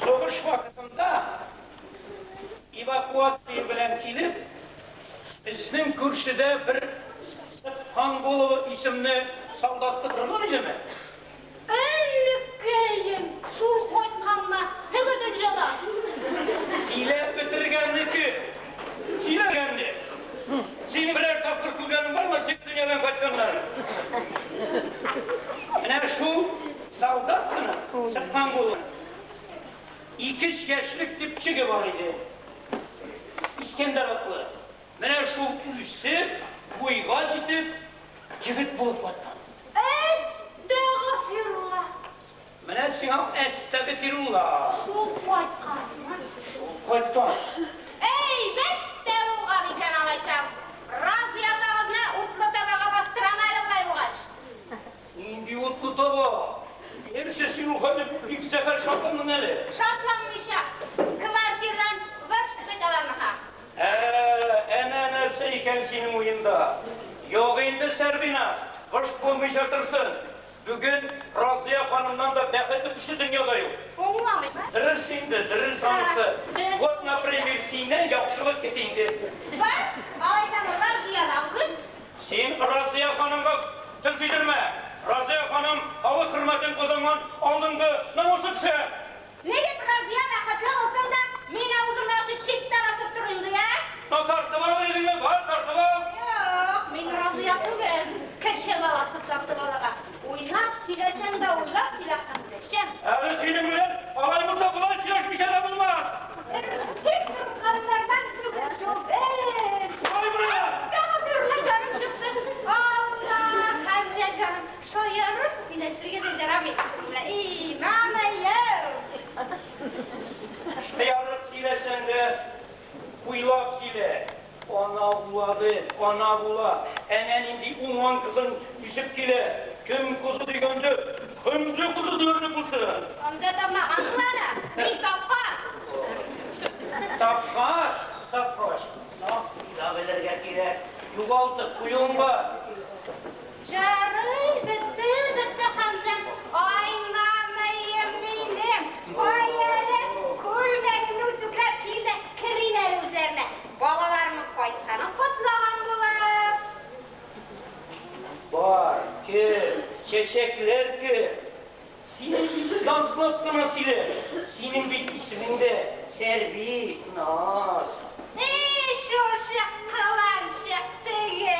сугыш вакытында эвакуация белән килеп, безнең күршедә бер Сыбхангулова исемле солдат утырган идеме? Энекәем, шул кайтканмы теге дөньядан? Сөйләп бетергәннеке. Сөйләгәнне. Синең берәр тапкыр күргәнең бармы теге дөньядан кайтканнарын? Менә шул солдатканы, Сыбхангулова, 2 яшьлек төпчеге бар иде. Искәндәр атлы. Менә шул үсеп, буйга җитеп, егет булып кайткан. Әстәгъфирулла. Менә сиңа әстәгъфирулла. Шул кайтканмы? Шул кайткан. Әйбәт тә булган икән алайса. Разия апагызны утлы табага бастырам әле болай булгач. Нинди утлы таба? Нәрсә син ул хәтле бик зәһәр шатландың әле? Шатланмыйча, квартирадан выш бит аларны ха. Ә, әнә нәрсә икән синең уенда. Юк инде, Сәрбиназ, выш булмыйча торсын. Бүген Разия ханымнан да бәхетле кеше дөньяда юк. Аңламыйм. Дөрес инде, дөрес анысы. Дөрес Вот, булмыйча. например, синнән яхшылык көт инде. Бар, алайсаң Разиядан көт. Син Разия ханымга тел тидермә. Разия ханым халык хөрмәтен казанган алдынгы намуслы кеше. Нигә Разия бәхетле булсын да, мин авызымны ачып читтә басып торыйм ди, ә? Ну, тартып ал идеңме? Бар, тартып ал. Юк, мин Разия түгел. Кеше баласы тартып алырга. Уйнап сөйләсәң дә уйлап сөйлә, Хәмзәчем. Әле синең белән алай булса болай сөйләшмичә дә булмас. Тик торганнардан түгел шул без. Ай, бра! Әстәгъфирулла, җаным чыкты. Алла, Хәмзә җаным, шаярып сөйләшергә дә ярамый шуның белән. И, нанаем. Шаярып сөйләсәң дә уйлап сөйлә. Ана була бел, ана була. Әнә нинди уңган кызың үсеп килә. Кем кызы дигәндә, Хәмзә кызы диярлек булсын. Хәмзә тапмаган шул аны. Мин тапкан. Тапкач, тапкач, сак уйла белергә кирәк. Югалтып куюың бар. Ярый, бетте, бетте, Хәмзәм. Ай, нанаем минем. Кай әле, күлмәгеңне үтүкләп ки дә керим әле үзләренә. Балаларының кайтканын котлаган булып. Бар, кер, чәчәкләр кер. Синең бит назлап кына сөйләш. Синең бит исемең дә Сәрби, Наз. Эй, шушы кыланчык теге.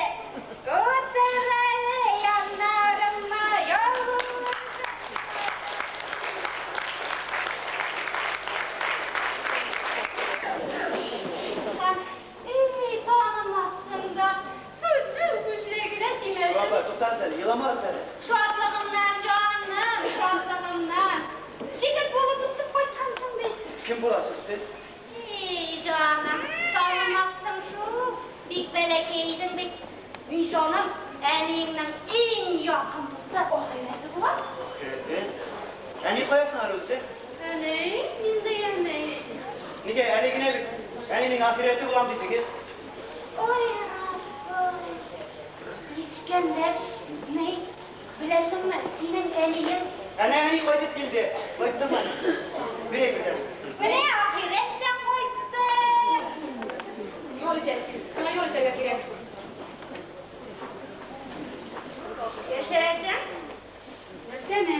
Утыр әле яннарыма, ялгыз. Эй, танымассың да. Тү-тү, күзләргә тимәсен. Апа, туктагыз әле, еламагыз әле. Шатлыгымнан, җаным, шатлыгымнан. Җегет булып үсеп кайткансың бит. Кем буласыз сез? Эй, җаным, танымассың шул. Бик бәләкәй идең бит. Мин җаным, әниеңнең иң якын дусты ахирәте була. Ахирәте? Әни кая соң әле үзе? Әни, нинди әни? Нигә әле генә бит әнинең ахирәте булам дидегез? Ой, Раббым. Искәндәр, ни, беләсеңме, синең әниең Әнә әни кайтып килде. Кайттымы? Бир әйберләрне. Менә ахирәт тә кайтты. Ял итәсең. Сиңа ял итәргә кирәк. Яшерәсең? Нәрсәне?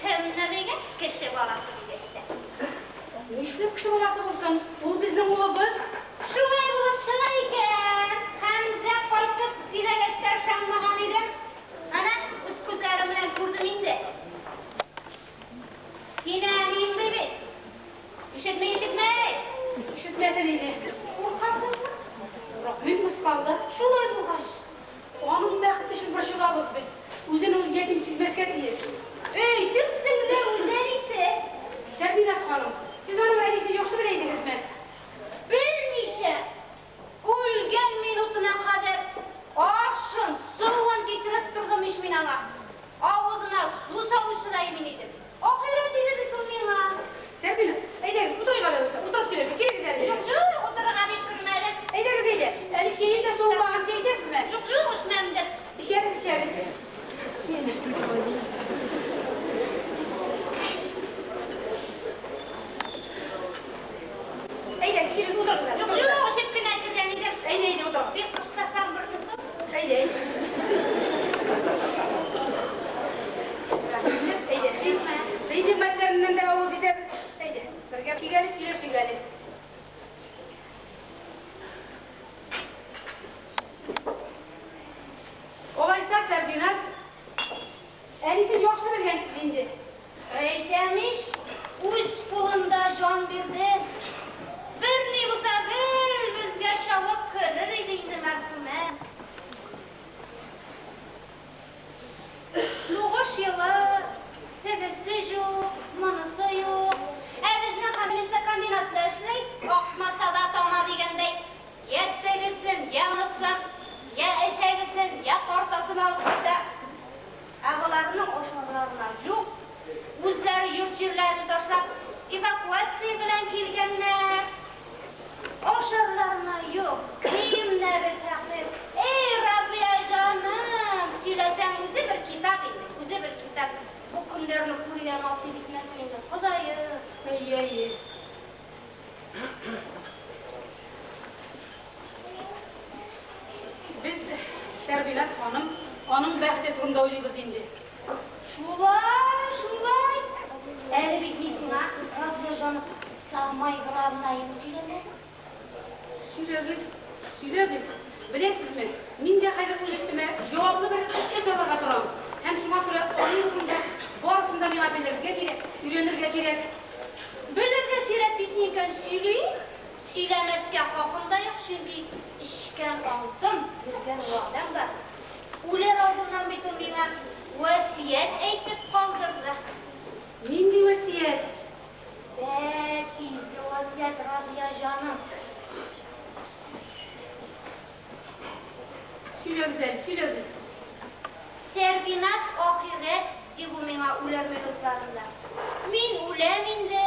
Кемне дигән? Кеше баласы дигәч тә. Нишләп кеше баласы булсын? Ул безнең улыбыз. Шулай булып чыга икән. Хәмзә кайтып сөйләгәч тә ышанмаган идем. Әнә, үз күзләрем белән күрдем инде. Сине әнием ди бит. Ишетми, ишетми. Ишетмәсен инде. Куркасыңмы? Курыкмыйм, мыскалда. Шулай булгач. Аның бәхете өчен борчылабыз без. Үзен ул ятим сизмәскә тиеш. Әйтерсең лә үз әнисе. Сәрбиназ ханым, сез аның әнисен яхшы белә идегезме? Белмичә, үлгән минутына кадәр ашын, суын китереп тордым ич мин аңа. Авызына су салучы да мин идем. Ахирәт иде бит ул миңа. Сәрбиназ, Утырыгыз әле. Юк, юк, эчеп кенә кергән идем. Әйдә, әйдә, утырыгыз. Бик кыстасаң, берне соң. Әйдә, әйдә. Рәхмәт, әйдә, сый, сый нигъмәтләреннән дә авыз итәбез. Әйдә, бергә эчик әле, сөйләшик әле. Алайса, Сәрбиназ, әнисен яхшы белгәнсез инде. Әйтәм ич, үз кулында җан бирде. Берни булса, гел безгә чабып керер иде инде мәрхүмә. Сугыш елы, тегесе җук, монысы юк. Ә безнең Хамиса комбинатта эшли, акмаса да тама дигәндәй, йә тегесен, йә монысын, йә эчәгесен, йә картасын алып кайта. Ә боларның ашарларына җук. Үзләре йорт-җирләрен ташлап, эвакуация белән килгәннәр. Ашарларына юк, киемнәре фәкыйрь. Эй, Разыя җаным, сөйләсәң, үзе бер китап инде, үзе бер китап. Бу көннәрне күрергә насыйп итмәсен инде, Ходаем. Әйе, әйе. Без, Сәрбиназ ханым, аның бәхете турында уйлыйбыз инде. Шулай, шулай. Әле бит мин сиңа, Разыя җаным, самай главнаен сөйләмәдем. Сөйләгез, сөйләгез. Беләсезме, мин дә хәзер үз өстемә җаваплы бер эш алырга торам. Һәм шуңа күрә аның турында барысын да миңа белергә кирәк, өйрәнергә кирәк. Белергә кирәк дисең икән, сөйли. Сөйләмәскә хакым да юк, чөнки эчкән антым, биргән вәгъдәм бар. Үләр алдыннан бит ул миңа васыять әйтеп калдырды. Нинди васыять? Бәк изге васыять, Разыя җаным. Сөйләгез әле, сөйләгез. Сәрбиназ ахирәт, ди бу миңа үләр минутларында. Мин үләм инде,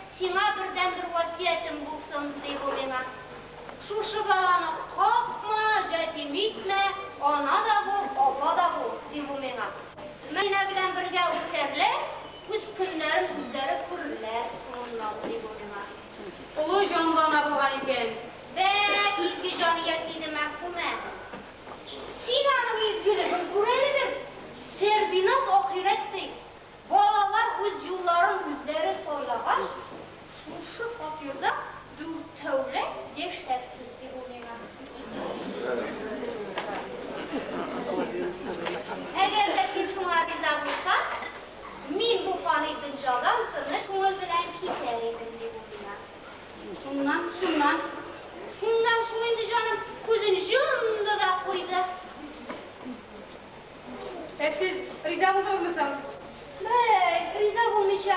сиңа бердәнбер васыятем булсын, ди бу миңа. Шушы баланы какма, җәтим итмә, ана да бул, апа да бул, ди бу миңа. Мәдинә белән бергә үсәрләр, үз көннәрен үзләре күрерләр соңыннан, ди бу миңа. Олы җанлы ана булган икән. Бәк изге җан иясе иде мәрхүмә. Син аның изгелеген күр әле бер. Сәрбиназ ахирәт ди. Балалар үз юлларын үзләре сайлагач, шушы фатирда дүртәүләп яшәрсез, ди ул миңа. Әгәр дә син шуңа риза булсаң, мин бу фани дөнҗадан тыныч күңел белән китәр идем, ди ул миңа. Шуннан, шуннан. Шуннан шул инде, җаным, күзен җомды да куйды. Ә сез риза булдыгызмы соң? Бәй, риза булмыйча,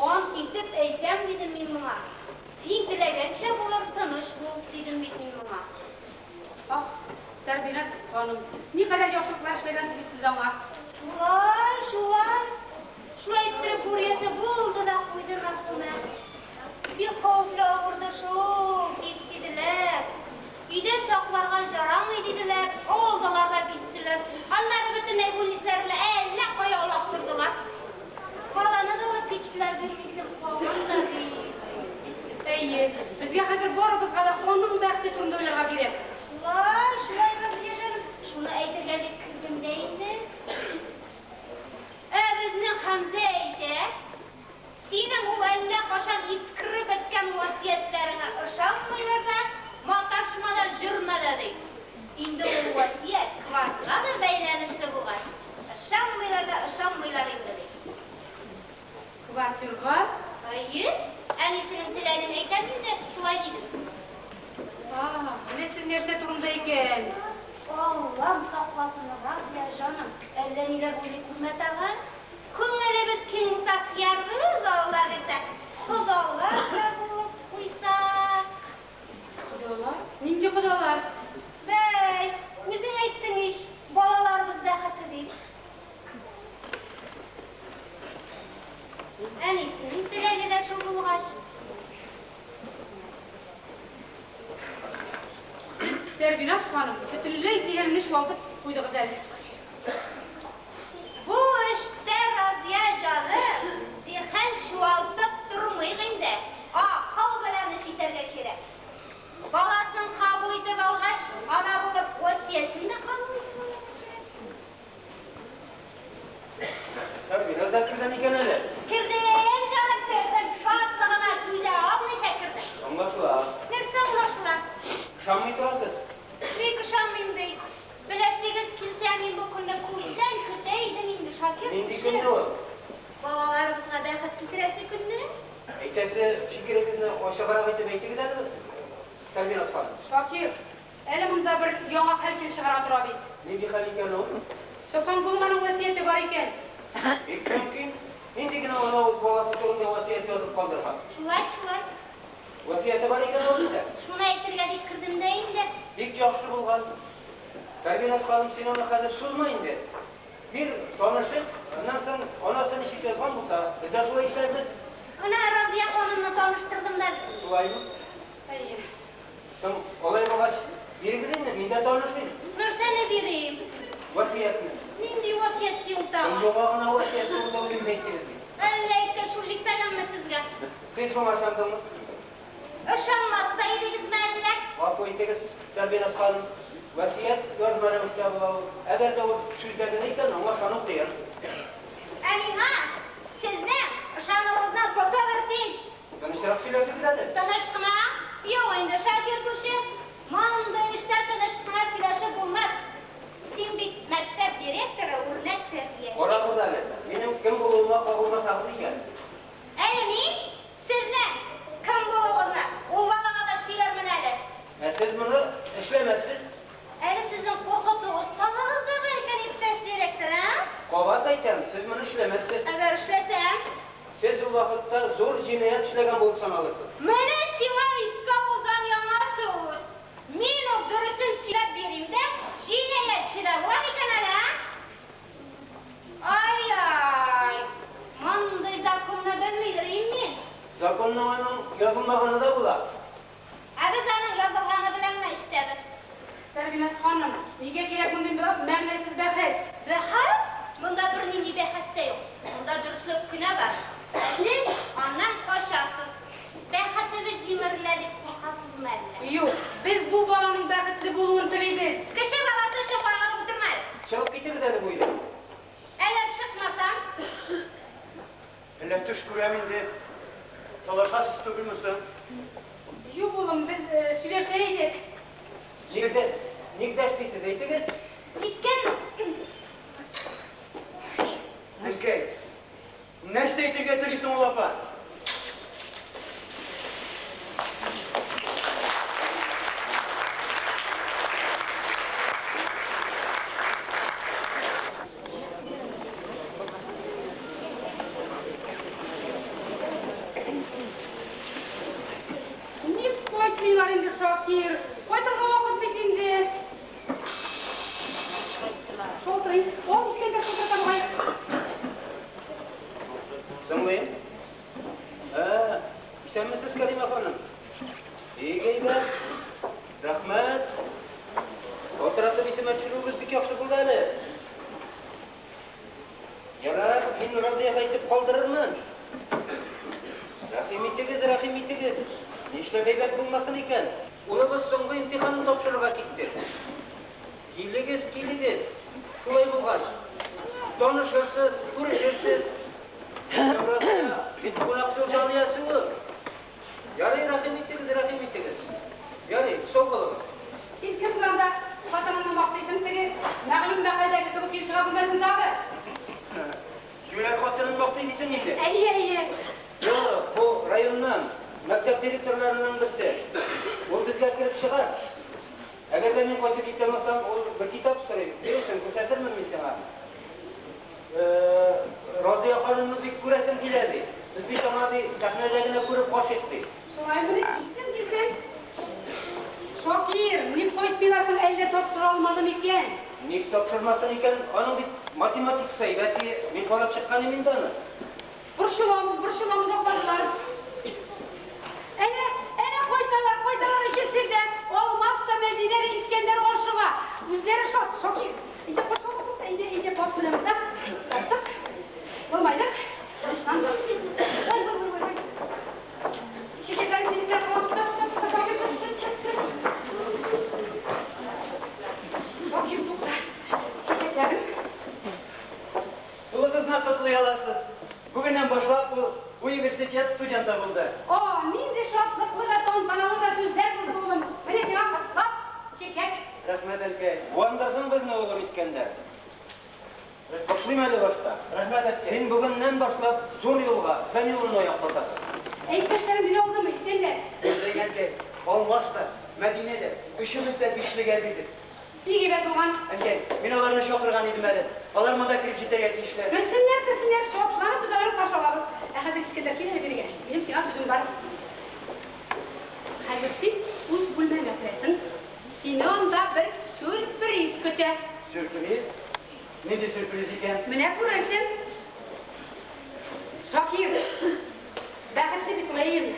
ант итеп әйтәм, дидем мин моңа. Син теләгәнчә булыр, тыныч бул, дидем бит мин моңа. Ах, Сәрбиназ ханым, никадәр яхшылыклар эшләгәнсез бит сез аңа. Шулай, шулай. Шулай иттереп гүр иясе булды да куйды мәрхүмә. Бик хәвефле авырды шул, тиф диделәр. Өйдә сакларга җарамый диделәр, алдылар да киттеләр. Аннары бөтенләй бүлнисләр белән әллә кая олактырдылар. Баланы да алып киттеләр, бирмисең калган да бит. Әйе, безгә хәзер барыбызга да аның бәхете турында уйларга кирәк. Шулай, шулай, Разия җаным, шуны әйтергә дип кердем дә инде. Ә безнең Хәмзә әйтә, синең ул әллә кашан искереп беткән васыятьләреңә ышанмыйлар да, маташма да, җөрмә дә, ди. Инде ул васыять квартга да бәйләнешле булгач, ышанмыйлар да, ышанмыйлар инде, ди. Квартирга? Әйе, әнисенең теләген әйтәм инде, шулай дидем. А, менә сез нәрсә турында икән. Аллам сакласын, Разия җаным, әллә ниләр уйлый күрмә тагын. Күңелебез киң булса сыярбыз, Алла бирсә. Кодалар да булып куйсак. Кодалар? Нинди кодалар? Бәй, үзең әйттең ич, балаларыбыз бәхете дип. Әнисенең теләге дә шул булгач. Сез, Сәрбиназ ханым, бөтенләй зиһенемне чуалтып куйдыгыз әле. Бу эштә, Разия җаным, зиһен чуалтып тормыйк инде. Акыл белән эш итәргә кирәк. Нинди көнне ул? Балаларыбызга бәхет китерәсе көнне. Әйтәсе фикерегезне ачыграк итеп әйтегез әле, Сәрбиназ ханым. Шакир, әле монда бер яңа хәл килеп чыгарга тора бит. Нинди хәл икән ул? Собханкулованың васыяте бар икән. Бик мөмкин. Нинди генә ана үз баласы турында васыять язып калдырмас. Шулай, шулай. Васыяте бар икән ул бездә. Шуны әйтергә дип кердем дә инде. Бик яхшы булган. Сәрбиназ ханым, син аны хәзер сузма инде. Бир, танышыйк, аннан соң анасы ничек язган булса, без дә шулай эшләрбез. Менә Разия ханымны таныштырдым да. Шулаймы? Әйе. Соң, алай булгач, бирегез инде, мин дә танышыйм. Нәрсәне бирим? Васыятьне. Нинди васыять ди ул Соң тагын? яңа гына васыять турында үзегез әйттегез бит. Әллә иптәш, шул җитмәгәнме сезгә? Син шуңа ышандыңмы? Ышанмас та идегезме әллә? Гафу итегез, Сәрбиназ ханым. Васыять язма рәвештә була ул. Әгәр дә ул сүздә генә икән, аңа ышану кыен. Ә миңа сезнең ышануыгыздан боты бер тиен. Тынычрак сөйләшегез әле. Тыныч кына? Юк инде, Шакир күрше. Мондый эштә тыныч кына сөйләшеп булмас. Син бит мәктәп директоры, үрнәк тәрбияче. Карагыз әле, минем кем булуыма кагылмасагыз икән. Әле мин сезнең кем булуыгызны ул балага да сөйләрмен әле. Ә сез моны эшләмәссез. Әле сезнең куркыту осталыгыз да бар икән, иптәш директор, ә? Кабат әйтәм, сез моны эшләмәссез. Әгәр эшләсәм? Сез ул вакытта зур җинаять эшләгән булып саналырсыз. Менә сиңа иске авылдан яңа сүз. Мин үк дөресен сөйләп бирим дә, җинаятьче дә булам икән әле, ә? Ай-ай, мондый законны белмидер им мин. Законның аның язылмаганы да була. Ә без аның язылганы белән генә ишетәбез. Сәрбиназ ханым, нигә кирәк мондый мәгънәсез бәхәс? Бәхәс? Монда бернинди бәхәс тә юк. Монда дөреслек кенә бар. Ә сез аннан качасыз. Бәхетебез җимерелә дип куркасызмы әллә? Юк, без бу баланың бәхетле булуын телибез. Кеше баласы өчен кайгырып утырма әле. Чыгып китегез әле бу өйдән. Әгәр чыкмасам? Әллә төш күрәм инде. Талашасыз түгелме соң? Юк, улым, без сөйләшә идек. Ник дә, ник дәшмисез, әйтегез? Искән. Әнкәй, нәрсә әйтергә тели соң ул апа? Ник кайтмыйлар инде, Шакир? Кайтырга вакыт бит инде. Шалтырый. О, Искәндәр шалтырата бугай. Тыңлыйм. Ә, исәнмесез, Кәримә ханым. Бик әйбәт. Рәхмәт. Шалтыратып исемә төшерүегез бик яхшы булды әле. Ярар, мин Разиягә әйтеп калдырырмын. Рәхим итегез, рәхим итегез. Нишләп әйбәт булмасын икән? Улыбыз соңгы имтиханын тапшырырга китте. Килегез, килегез. Шулай булгач, танышырсыз, күрешерсез. Разия бик кунакчыл җан иясе ул. Ярый, рәхим итегез, рәхим итегез. Ярый, сау булыгыз. Син кем булганда хатыныңны мактыйсың теге мәгълүм мәкальдәге кебек килеп чыга күрмәсен тагы. Җүләр хатынын мактый дисең инде. Әйе, әйе. Юк, бу районнан, мәктәп директорларының берсе. Ул безгә кереп чыгар. Әгәр дә мин кайтып җитә алмасам, ул бер китап сорый. Бирерсең, күрсәтермен мин сиңа. Разия ханымны бик күрәсем килә, ди. Без бит аңа, ди, сәхнәдә генә күреп гашыйк, ди. Шулаймыни? Килсен, килсен. Шакир, ник кайтмыйлар соң, әллә тапшыра алмады микән? Ник тапшырмасын икән? Аның бит математикасы әйбәт, мин карап чыккан идем инде аны. Борчылам, борчылам, озакладылар. Әнә, әнә кайталар, кайталар өчесе дә. Алмаз та, Мәдинә дә, Искәндәр ашыга. Үзләре шат, Шакир. Әйдә, каршы алабыз, әйдә, әйдә, бас менә монда. Бастык. Елмайдык, тынычландык. Ой, ой, ой, ой, ой. Чәчәкләр, чәчәкләр, тукта, тукта, тукта, Шакир, көт, көт, көт, көт. Шакир, тукта. Чәчәкләрем. Улыгызны котлый аласыз. Бүгеннән башлап ул университет студенты булды. О, нинди шатлыклы да тантаналы да сүзләр булды, улым. Менә сиңа котлап, чәчәк. Рәхмәт, әнкәй. Куандырдың безне, улым Искәндәр. Котлыйм әле башта. Рәхмәт, әткәй. Син бүгеннән башлап зур юлга, фән юлына аяк басасың. Ә иптәшләрең мине алдымы, Искәндәр? Безнең әнкәй, Алмаз та, Мәдинә дә, өчебез дә бишлегә бирдек. Бик әйбәт булган. Әнкәй, мин аларны чакырган идем әле. Алар монда килеп җитәргә тиешләр. Керсеннәр, керсеннәр, шатланып без аларны каршы алабыз. Ә хәзер, Искәндәр, кил әле бирегә. Минем сиңа сүзем бар. Хәзер син үз бүлмәңә керәсең. Сине анда бер сюрприз көтә. Сюрприз? Нинди сюрприз икән? Менә күрерсең. Шакир, бәхетле бит ул, әйеме?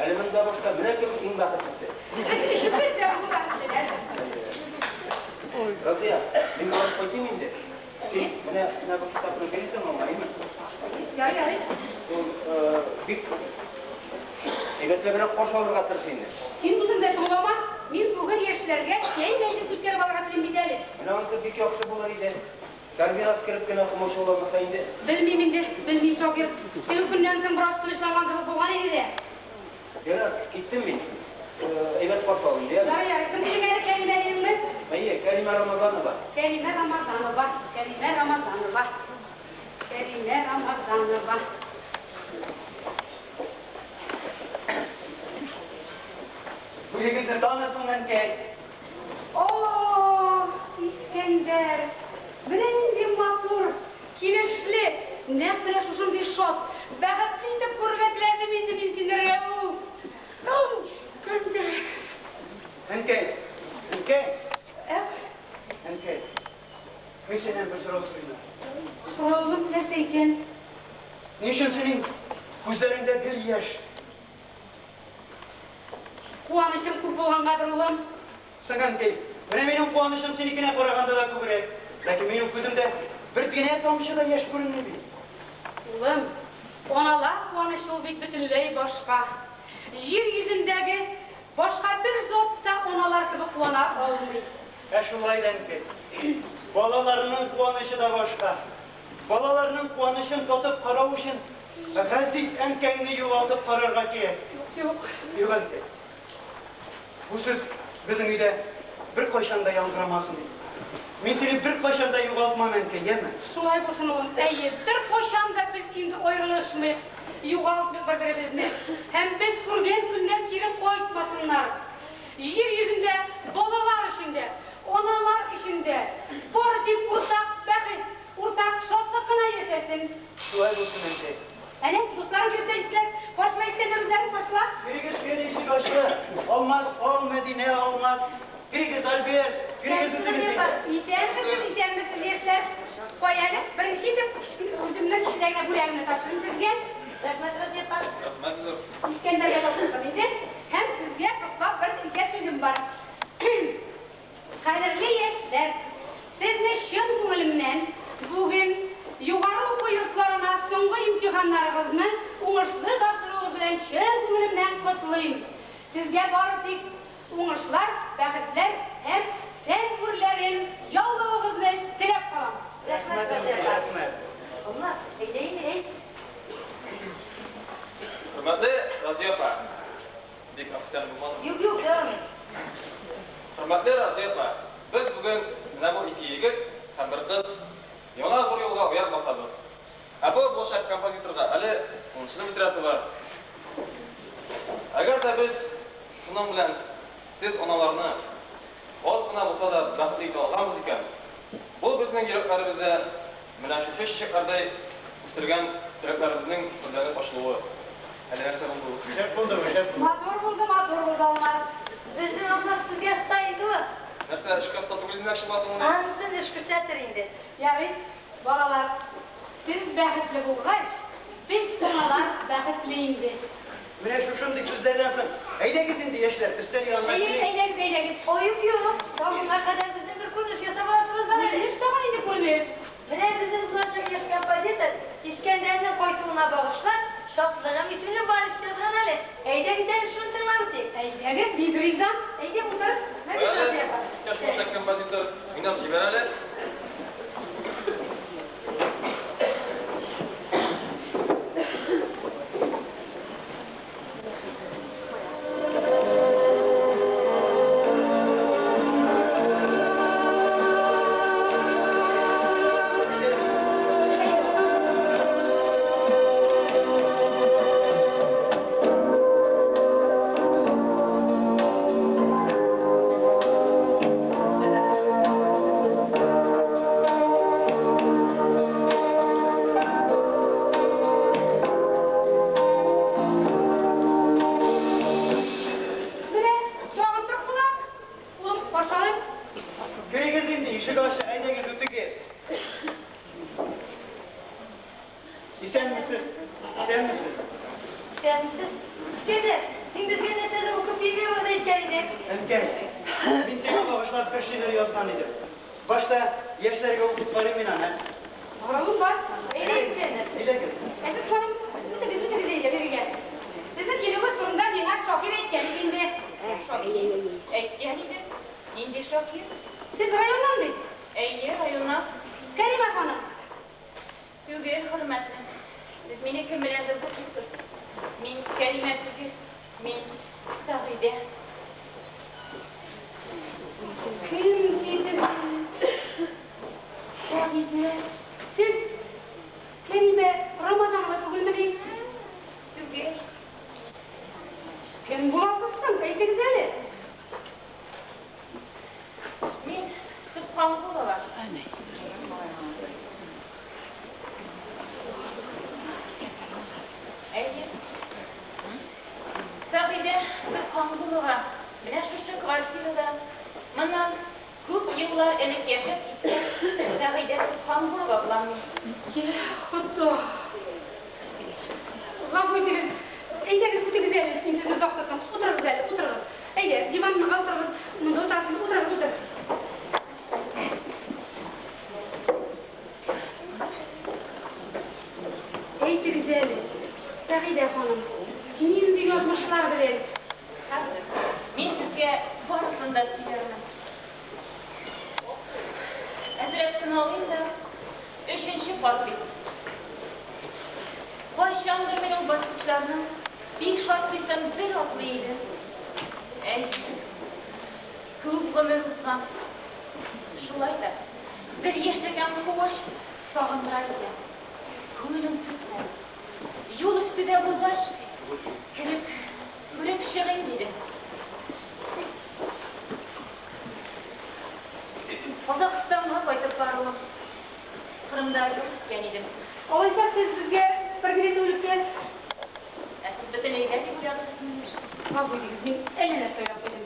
Әле монда башта менә кем иң бәхетлесе. Без өчебез дә бүген бәхетлеләр. Разия, мин барып кайтыйм инде. Син менә менә бу китапны бирәсең аңа, әйеме? Ярый, ярый. Ул бик әйбәтләбрәк каршы алырга тырыш инде. Син үзең дә соңлама. Мин бүген яшьләргә чәй мәҗлесе үткәреп алырга телим бит әле. Менә анысы бик яхшы булыр иде. Сәрбиназ кереп кенә комачауламаса инде. Белмим инде, белмим, Шакир. Теге көннән соң бераз тынычланган кебек булган иде дә. Ярар, киттем мин. Әйбәт каршы ал инде, яме. Ярый, ярый. Кем дидең әле, Кәримә дидеңме? Әйе, Кәримә Рамазанова. Кәримә Рамазанова, Кәримә Рамазанова. Кәримә Рамазанова. Бу егетне танысың, әнкәй. О, Искәндәр! Менә нинди матур, килешле, нәкъ менә шушындый шат, бәхетле итеп күрергә теләдем инде мин сине, Рәүф. Искәндәр! Әнкәй, әнкәй, Ә? әнкәй. Мин синнән бер сорау сорыйм әле. Сора, улым, нәрсә икән? Ни өчен синең күзләреңдә гел яшь? Куанычым күп булгангадыр, улым. Соң, әнкәй, менә минем куанычым синекенә караганда да күбрәк. Ләкин минем күземдә бер генә тамчы да яшь күренми бит. Улым, аналар куанычы ул бит бөтенләй башка. Җир йөзендәге башка бер зат та аналар кебек куана алмый. Ә шулай да, әнкәй, балаларның куанычы да башка. Балаларның куанычын татып карау өчен газиз әнкәңне югалтып карарга кирәк. Юк, юк. Юк, әнкәй. Бу сүз безнең өйдә беркайчан да яңгырамасын иде. Мин сине беркайчан да югалтмам, әнкәй, яме? Шулай булсын, улым. Әйе, беркайчан да без инде аерылышмыйк, югалтмыйк бер-беребезне. Һәм без күргән көннәр кире кайтмасыннар. Җир йөзендә балалар өчен дә, аналар өчен дә бары тик уртак бәхет, уртак шатлык кына яшәсен. Шулай булсын, әнкәй. Әнә, дусларың килеп тә җиттеләр. Каршыла, Искәндәр, үзләрен каршыла. Керегез, кер, ишек ачык. Алмаз, ал, Мәдинә, Алмаз. Керегез, Альберт, керегез, үтегез инде. Исәнмесез, исәнмесез, яшьләр. Кая әле, беренче итеп, үземнең кечкенә генә бүләгемне тапшырыйм сезгә. Рәхмәт, Разия апа. Рәхмәт, зур. Искәндәргә тапшырдым инде. Һәм сезгә котлап берничә сүзем бар. Кадерле яшьләр, сезне чын күңелемнән бүген югары уку йортларына соңгы имтиханнарыгызны уңышлы тапшыруыгыз белән чын күңелемнән котлыйм. Сезгә бары тик уңышлар, бәхетләр һәм фән үрләрен яулавыгызны теләп калам. Рәхмәт, Разия апа. Рәхмәт. Алмаз, әйдә инде, әйт. Хөрмәтле Разия апа. Бик официаль булмадымы? Юк, юк, дәвам ит. Хөрмәтле Разия апа, без бүген менә бу ике егет һәм бер кыз яңа зур юлга аяк басабыз. Ә бу булачак композиторга әле унынчыны бетерәсе бар. Әгәр дә без шуның белән сез аналарны аз гына булса да бәхетле итә алганбыз икән, бу безнең йөрәкләребездә менә шушы чәчәкләрдәй үстергән теләкләребезнең гөлләнеп ачылуы. Әле нәрсә булды ул? Шәп булды бу, шәп булды. Матур булды, матур булды, Алмаз. Безнең Алмаз сүзгә оста инде ул. Нәрсә, эшкә оста түгел димәкче буласыңмыни? Анысын эш күрсәтер инде. Ярый, балалар, сез бәхетле булгач, без аналар бәхетле инде. Менә шушындый сүзләрдән соң, әйдәгез инде, яшьләр, өстәл янына Әйе, килик. әйдәгез, әйдәгез. Ой, юк, юк. Табынга кадәр безнең бер күренеш ясап аласыбыз бар әле. Күренеш тагын инде күренеш. Менә безнең булачак яшь композитор Искәндәрнең кайтуына багышлап, Шатлыгым исемле вальс язган әле. Әйдәгез әле шуны тыңлап үтик. Әйдәгез, бик риза. Әйдә, утыр. Менә Әле, Разия апа. иптәш булачак композитор, уйнап җибәр әле. Әйдә, Ишек ачык, әйдәгез, үтегез. Исәнмесез. Исәнмесез. Исәнмесез. Искәндәр, син безгә нәрсәдер укып бирергә вәгъдә иткән идең. Әнкәй, мин сиңа багышлап бер шигырь язган идем. Башта яшьләргә укып карыйм мин аны. Каравым бар. Әйдә, Искәндәр. Әйдәгез. Ә сез, ханым, үтегез, үтегез әйдә бирегә. Сезнең килүегез турында миңа Шакир әйткән иде инде. Шакир әйткән иде. Нинди Шакир? Сез районнан бит? Әйе, районнан. Кәримә ханым. Түгел, хөрмәтлем. Сез мине кем беләндер бутыйсыз. Мин Кәримә түгел, мин Сәгыйдә. Кем дидегез? Сәгыйдә. Сез Кәримә Рамазанова түгелмени? Түгел. Кем буласыз соң? Әйтегез әле. Мин Собханкулова. Әйе. Сәгыйдә Собханкулова менә шушы квартирада моннан күп еллар элек яшәп киткән Сәгыйдә Собханкулова булам мин. Йә Хода! Гафу итегез. Әйдәгез, үтегез әле. Мин сезне озак тоттым. Утырыгыз әле, утырыгыз. Әйдә, диванга утырыгыз. Монда утырасың, утырыгыз, утыр. Әйтегез әле, Сәгыйдә ханым, нинди язмышлар белән? Хәзер мин сезгә барысын да сөйләрмен. Әзрәк тын алыйм да, өченче кат бит. Кайчандыр мин ул баскычларның биш атлыйсын бер атлый идем. Әй, күп гомер узган. Шулай да бер яшәгән куыш сагындыра икән. Күңелем түзмәде. Юл өсте дә булгач, кереп, күреп чыгыйм дидем. Казахстанга кайтып баруым. Кырымда юл үткән идем. Алайса сез безгә бер генә тәүлеккә. Ә сез бөтенләйгә дип уйладыгызмыни? Гафу итегез, мин әллә нәрсә уйлап куйдым.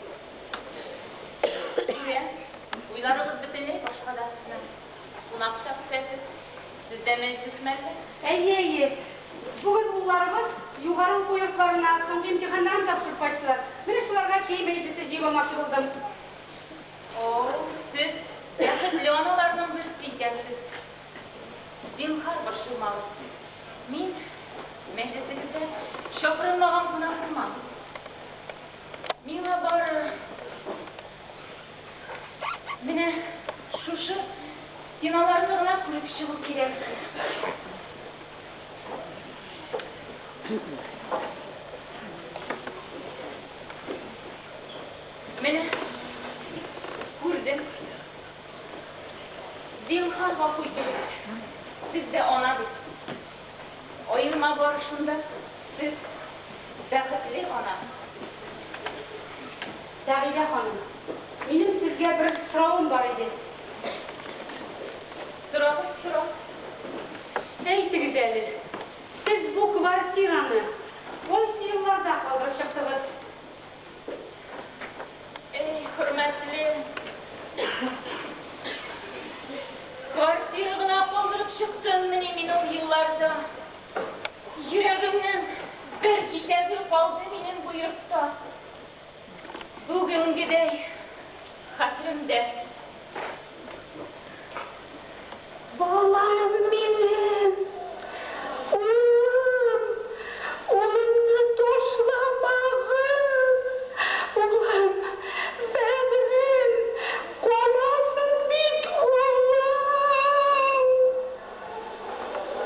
Күрәм, уйларыгыз бөтенләй башкада сезнең. Кунак та көтәсез. Сездә мәҗлесме әллә? Әйе, әйе. Бүген улларыбыз югары уку йортларына соңгы имтиханнарын тапшырып кайттылар. Менә шуларга чәй мәҗлесе җыеп алмакчы булдым. О, сез бәхетле аналарның берсе икәнсез. Зинһар борчылмагыз. Мин мәҗлесегездә чакырылмаган кунак булмам. Миңа бары менә шушы стеналарны гына күреп чыгу кирәк. Менә күрдем. Зинһар гафу итегез. Сез дә ана бит. Аерма бар шунда, сез бәхетле ана. Сәгыйдә ханым, минем сезгә бер соравым бар иде. Сорагыз, сорау. Әйтегез әле, сез бу квартираны кайсы елларда калдырып чыктыгыз? Эй, хөрмәтле. Квартира гына калдырып чыктыммыни мин ул елларда? Йөрәгемнең бер кисәге калды минем бу йортта. Бүгенгедәй хәтеремдә. Балам минем, улым, улымны ташламагыз, улым, бәгърем, каласың бит, улым,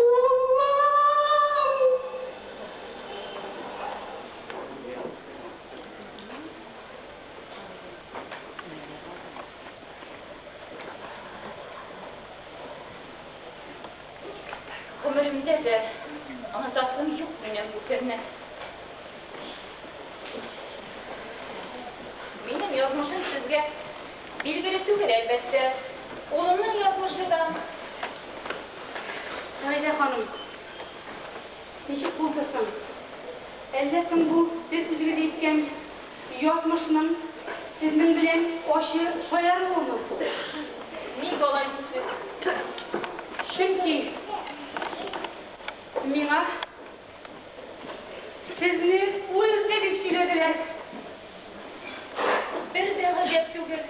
улым. Гомеремдә дә онытасым юк минем бу көнне. Минем язмышым сезгә билгеле түгел, әлбәттә. Улымның язмышы да. Сәгыйдә ханым, ничек булды соң? Әллә соң бу сез үзегез әйткән язмышның сезнең белән ачы шаяруымы? Ник алай дисез? Чөнки миңа сезне үлде дип сөйләделәр. Бер дә гаҗәп түгел.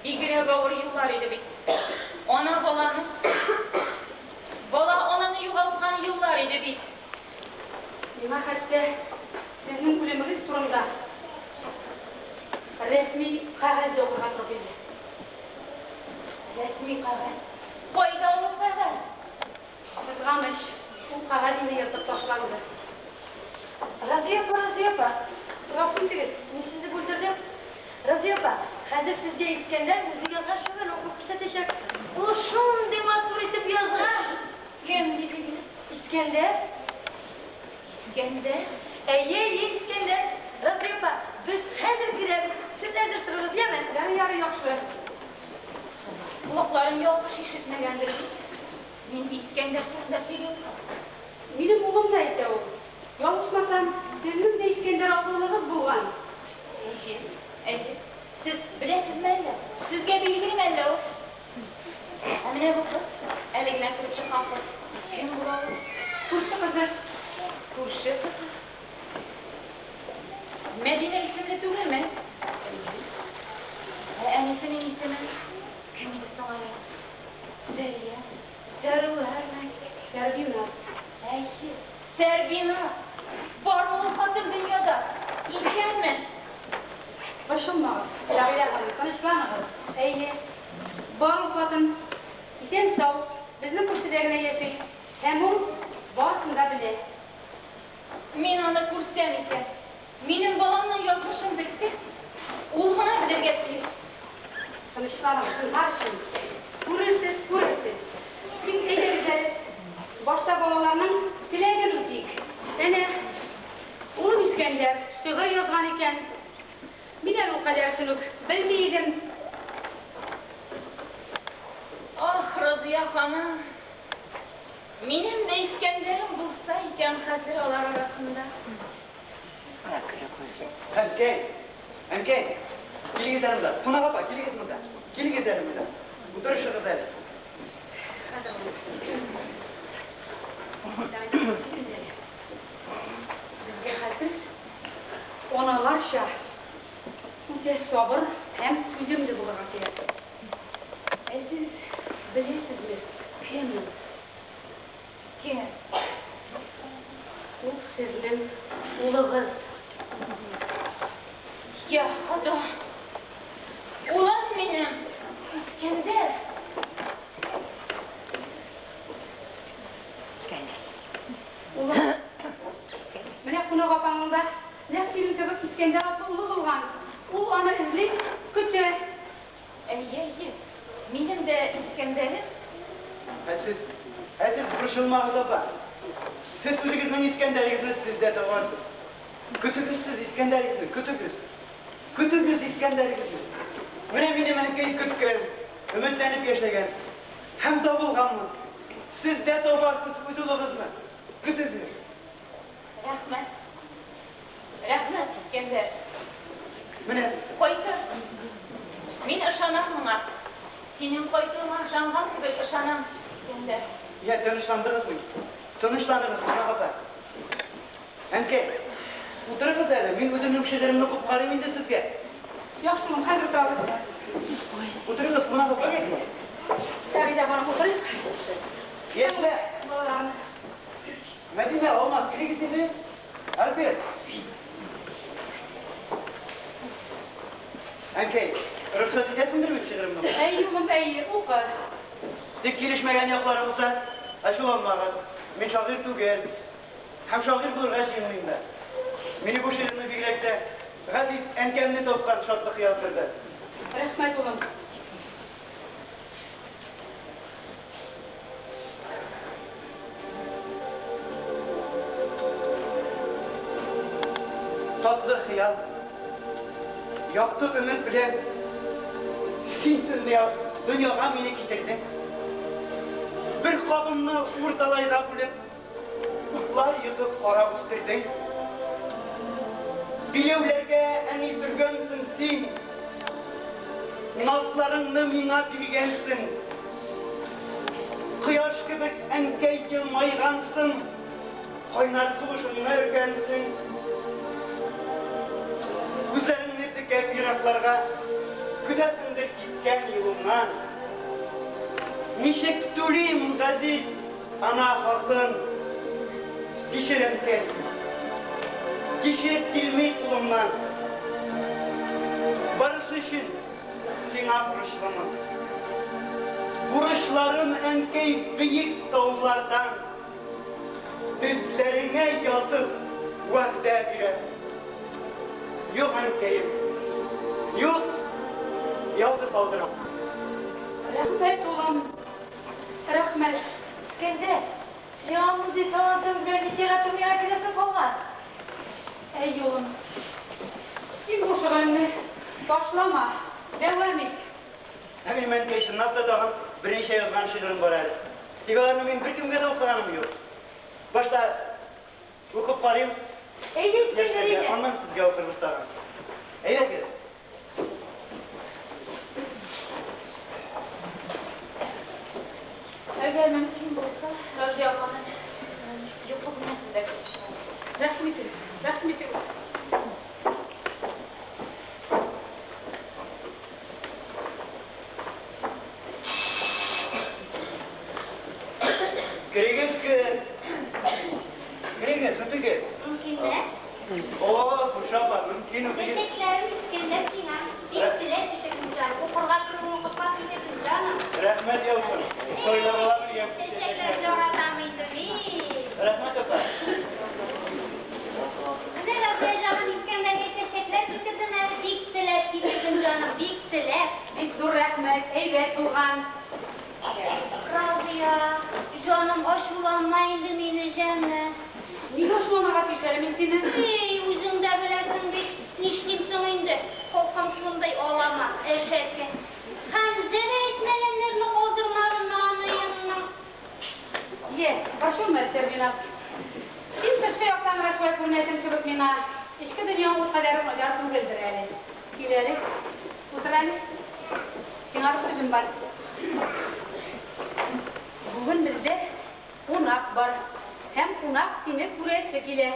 Бигрәк авыр еллар иде бит. Ана баланы, бала ананы югалткан еллар иде бит. Миңа хәтта сезнең үлемегез турында рәсми кәгазь дә укырга туры килде. Рәсми кәгазь? Кайда ул кәгазь? Кызганыч, ул кәгазь инде ертып ташланды. Разия апа, Разия апа, гафу итегез, мин сезне бүлдердем. Разия апа, хәзер сезгә Искәндәр үзе язган шигырен укып күрсәтәчәк. Ул шундый матур итеп язган. Кем дидегез? Искәндәр. Искәндәр? Әйе, әйе, Искәндәр. Разия апа, без хәзер керәбез. Сез әзер торыгыз, яме? Ярый, ярый, яхшы. Колакларым ялгыш ишетмәгәндер бит. Нинди Искәндәр турында сөйли ул кыз? Минем улым да әйтә ул. Ялгышмасам, сезнең дә Искәндәр атлы улыгыз булган. Әйе, әйе. Сез беләсезме әллә? Сезгә билгелеме әллә ул? Ә менә бу кыз, әле генә кереп чыккан кыз, кем була ул? Күрше кызы. Күрше кызы? Мәдинә исемле түгелме? Әйе. Ә әнисенең исеме кем иде соң әле? Сәрия, Сәрвәрме? Сәрбиназ. Әйе, Сәрбиназ. Бармы ул хатын дөньяда? Исәнме? Борчылмагыз, Сәгыйдә ханым, тынычланыгыз. Әйе, бар ул хатын. Исән-сау, безнең күршедә генә яши. Һәм ул барысын да белә. Мин аны күрсәм икән. Минем баламның язмышын белсә, ул гына белергә тиеш. Тынычланыгыз, зинһар өчен. Күрерсез, күрерсез. Тик әйдәгез әле, башта балаларның теләген үтик. Әнә, улым Искәндәр шигырь язган икән. Мин әле ул кадәресен үк белми идем. Ах, Разыя ханым! Минем дә Искәндәрем булса икән хәзер алар арасында. Әнкәй! Әнкәй! Килегез әле монда. Кунак апа, килегез монда. Килегез әле монда. Утырышыгыз әле. Хәзер, улым. Сәгыйть апа, килегез әле. Безгә хәзер аналарча үтә сабыр һәм түземле булырга кирәк. Ә сез беләсезме, кем ул? Кем? Ул сезнең улыгыз. Я Хода! Улым минем, Искәндәр! Улым, менә кунак апаңның да нәкъ синең кебек Искәндәр атлы улы булган. Ул аны эзли, көтә. Әйе, әйе, минем дә Искәндәрем. Ә сез, ә сез борчылмагыз, апа. Сез үзегезнең Искәндәрегезне сез дә табарсыз. Көтегез сез Искәндәрегезне, көтегез. Көтегез Искәндәрегезне. Менә минем әнкәй көткән, өметләнеп яшәгән. Һәм табылганмын. Сез дә табарсыз үз улыгызны. Көтегез. Рәхмәт. Рәхмәт, Искәндәр. Менә. Кайтыр. Мин ышанам моңа. Синең кайтуыңа ышанган кебек ышанам, Искәндәр. Я, тынычландыгызмы? Тынычланыгыз, кунак апа. Әнкәй, утырыгыз әле, мин үземнең шигыремне укып карыйм инде сезгә. Яхшы, улым, хәзер утырабыз. Утырыгыз, кунак апа. Әйдәгез. Сәгыйдә ханым, утырыйк. Яшьләр. Балаларны. Мәдинә, Алмаз, керегез инде. Альберт. Әнкәй, рөхсәт итәсеңдер бит шигыремне укырга? Әйе, улым, әйе, укы. Тик килешмәгән яклары булса, ачуланмагыз. Мин шагыйрь түгел. Һәм шагыйрь булырга җыенмыйм да. Мине бу шигырьне бигрәк тә газиз әнкәмне тапкан шатлык яздырды. Рәхмәт, улым. Татлы хыял, якты өмет белән син дөнья, дөньяга мине китердең. Бер кабымны урталайга бүлеп, утлар йотып кара үстердең. Биләүләргә әни төргәнсең син. Назларыңны миңа биргәнсең. Кояш кебек, әнкәй, елмайгансың, Кайнар сулышыңны өргәнсең. Күзләреңне текәп еракларга, Көтәсеңдер киткән юлыңнан. Ничек түлим, газиз ана хакын? Кичер, әнкәй, кичер, килми кулымнан. Барысы өчен сиңа бурычлымын. Бурычларым, әнкәй, биек таулардан. Тезләреңә ятып вәгъдә бирәм. Юк, әнкәем, юк, ялгыз калдырам. Рәхмәт, улым, рәхмәт. Искәндәр, сиңа мондый талантың белән лицейга керми генә керәсең калган. Әй, улым, син бу шөгылеңне ташлама, дәвам ит. Ә минем, әнкәй, чынлап та тагын берничә язган шигырем бар әле. Тик аларны мин беркемгә дә укыганым юк. Башта укып карыйм Әйдә, Искәндәр, яшьләргә, әйдә. аннан сезгә укырбыз тагын. Әйдәгез. Әгәр мөмкин булса, Разия ханым, йокы бүлмәсендә кереп чыгам. Рәхим итегез, рәхим итегез. Керегез, кер. Керегез, үтегез. Мөмкинме? О, хуш апа, мөмкин үтегез. Чәчәкләрем Искәндәр сиңа. Бик теләп китердем, җаным. Укырга керүеңне котлап китердем, җаным. Рәхмәт яусын. Сайлап ала белгәнсез Чәчәкләр чәчәкләр. яратам инде мин. Рәхмәт, апа. Менә Разия җаным, Искәндәргә чәчәкләр китердем әле. Бик теләп китердем, җаным, бик теләп. Бик зур рәхмәт, әйбәт булган. Разия, җаным, ачуланма инде мине, җәме. Нигә ачуланырга тиеш әле мин сине? И, үзең дә беләсең бит, нишлим соң инде, холкым шундый алама, әшәке. Хәмзә дә әйтмәгәннәрне калдырмады наныемның. Йә, борчылма әле, Сәрбиназ. Син тышкы яктан гына шулай күренәсең кебек миңа. Эчке дөньяң ул кадәр начар түгелдер әле. Кил әле, утыр әле. Сиңа бер сүзем бар. Бүген бездә кунак бар. Һәм кунак сине күрәсе килә.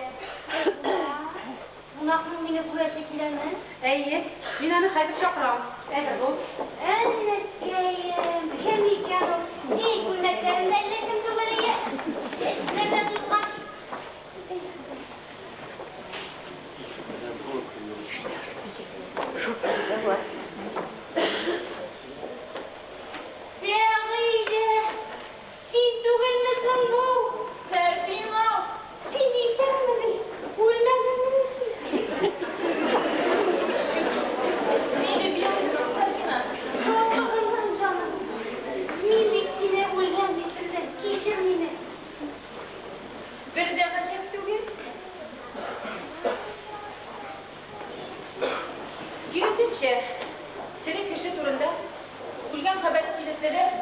Кунакның мине күрәсе киләме? Әйе, мин аны хәзер чакырам. Әзер бул. Әннекәем, кем икән ул? Ни, күлмәкләрендә әллә кем түгел ие. Чәчләр дә тузган. Сәгыйдә, син түгелме соң бу? Сәрбиназ! Син исәнмени? Үлмәдеңмени син? Ни дип елыйсың, Сәрбиназ? Шатлыгымнан, җаным. Мин бит сине үлгән дип белдем. Кичер мине. Бер дә гаҗәп түгел. Киресенчә, тере кеше турында үлгән хәбәрен сөйләсәләр,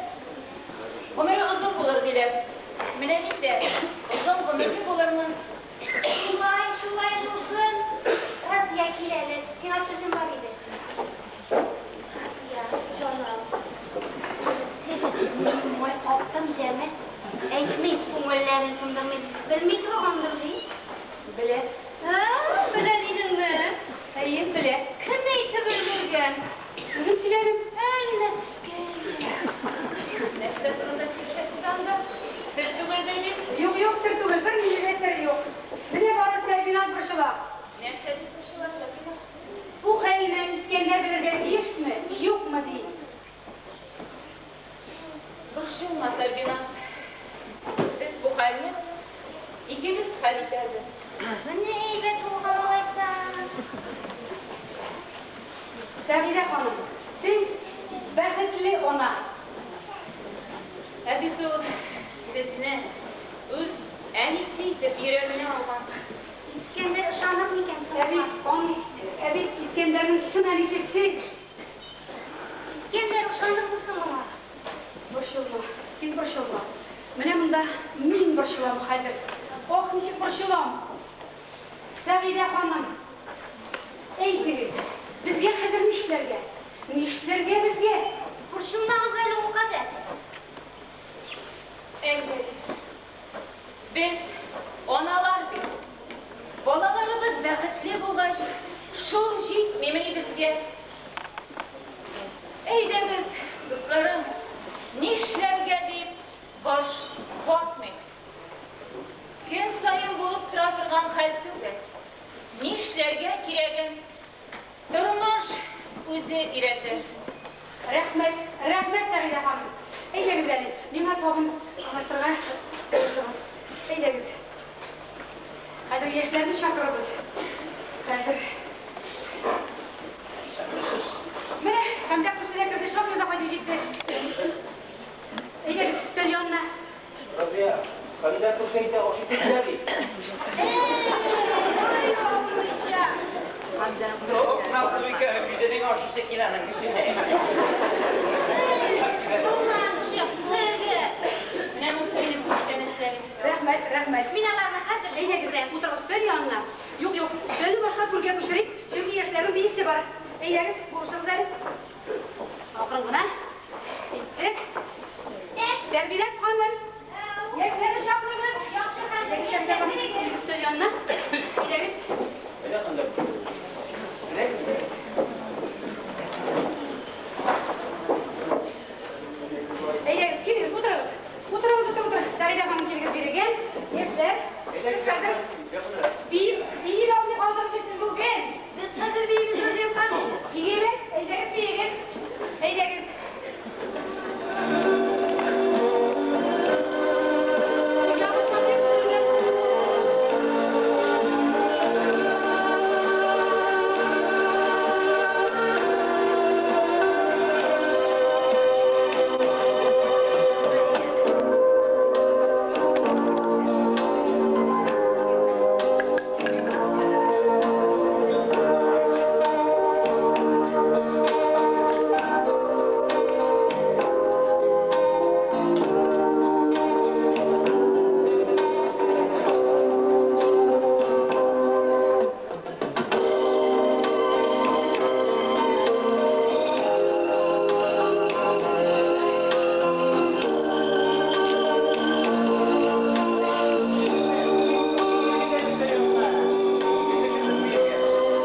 гомере озын булыр, диләр. Менә мин дә озын гомерле булырмын. Шулай, шулай булсын. Разия, кил әле, сиңа сүзем бар иде. Разия, җаным. Мин май каптым, җәме. Әйтмим, күңелләрен сындырмыйм. Белми торгандыр, ди. Белә. Ә, белә дидеңме? Әйе, белә. Кем әйтеп өлгергән? Үзем сөйләдем. Әлләкәем. Нәрсә турында сөйләшәсез анда? Сер түгелдер бит? Юк, юк, сер түгел, бернинди дә сер юк. Менә бары Сәрбиназ борчыла. Нәрсә дип борчыла Сәрбиназ? Бу хәлне Искәндәр белергә тиешме, юкмы, ди. Борчылма, Сәрбиназ. Без бу хәлне икебез хәл итәрбез. Менә әйбәт булган алайса. Сәгыйдә ханым, сез бәхетле ана. Ә бит ул сезне үз әнисе итеп йөрәгенә алган. Искәндәр ышаныр микән соң Ә аңа? бит он, ә бит Искәндәрнең чын әнисе сез. Искәндәр ышанырмы соң аңа? Борчылма, син борчылма. Менә монда мин борчылам хәзер. Ох, ничек борчылам. Сәгыйдә ханым, әйтегез, безгә хәзер нишләргә? Нишләргә безгә? Шул җитмимени безгә? Әйдәгез, дусларым, нишләргә дип баш ватмыйк. Көн саен булып тора торган хәл түгел. Нишләргә кирәген тормыш үзе өйрәтер. Рәхмәт, рәхмәт, Сәгыйдә ханым. Әйдәгез әле, миңа табын урнаштырырга булышыгыз. Әйдәгез. Хәзер яшьләрне чакырырбыз. Хәзер. Исәнмесез. Менә Хәмзә күрше дә керде, Шакир да кайтып җитте. Исәнмесез. Әйдәгез, өстәл янына. Разия, Хәмзә күрше әйтә, ашыйсы килә ди. Эй, алмыйча. Юк, Назлыбикә, үзенең ашыйсы килә аның, үзенең. Кулланчык, теге. Менә монысы минем күчтәнәчләрем. Рәхмәт, рәхмәт. Мин аларны хәзер Әйдәгез, җиткезәм. утырыгыз өстәл янына. Юк, юк, өстәлне башка түргә күчерик, чөнки яшьләрнең биисе бар. Әйдәгез, булышыгыз әле. Акрын гына. Киттек. Сәрбиназ ханым, яшьләрне чакырыгыз. Яхшы хәзер Әйдәгез, Сәрбинә ханым, яшьләрне. өстәл янына. Әйдәгез. Әйдә, кызым. Әйдә, Әйдәгез, килегез, утырыгыз. Утырыгыз, утыр, утыр. Сәгыйдә ханым, килегез бирегә. Яшьләр, сез хәзер биеп, бии дә алмый калдыгыз бит сез бүген. Без хәзер биибез, Разия ханым. Биеме? Әйдәгез, биегез. Әйдәгез. Ябыш Шакир өстәлгә.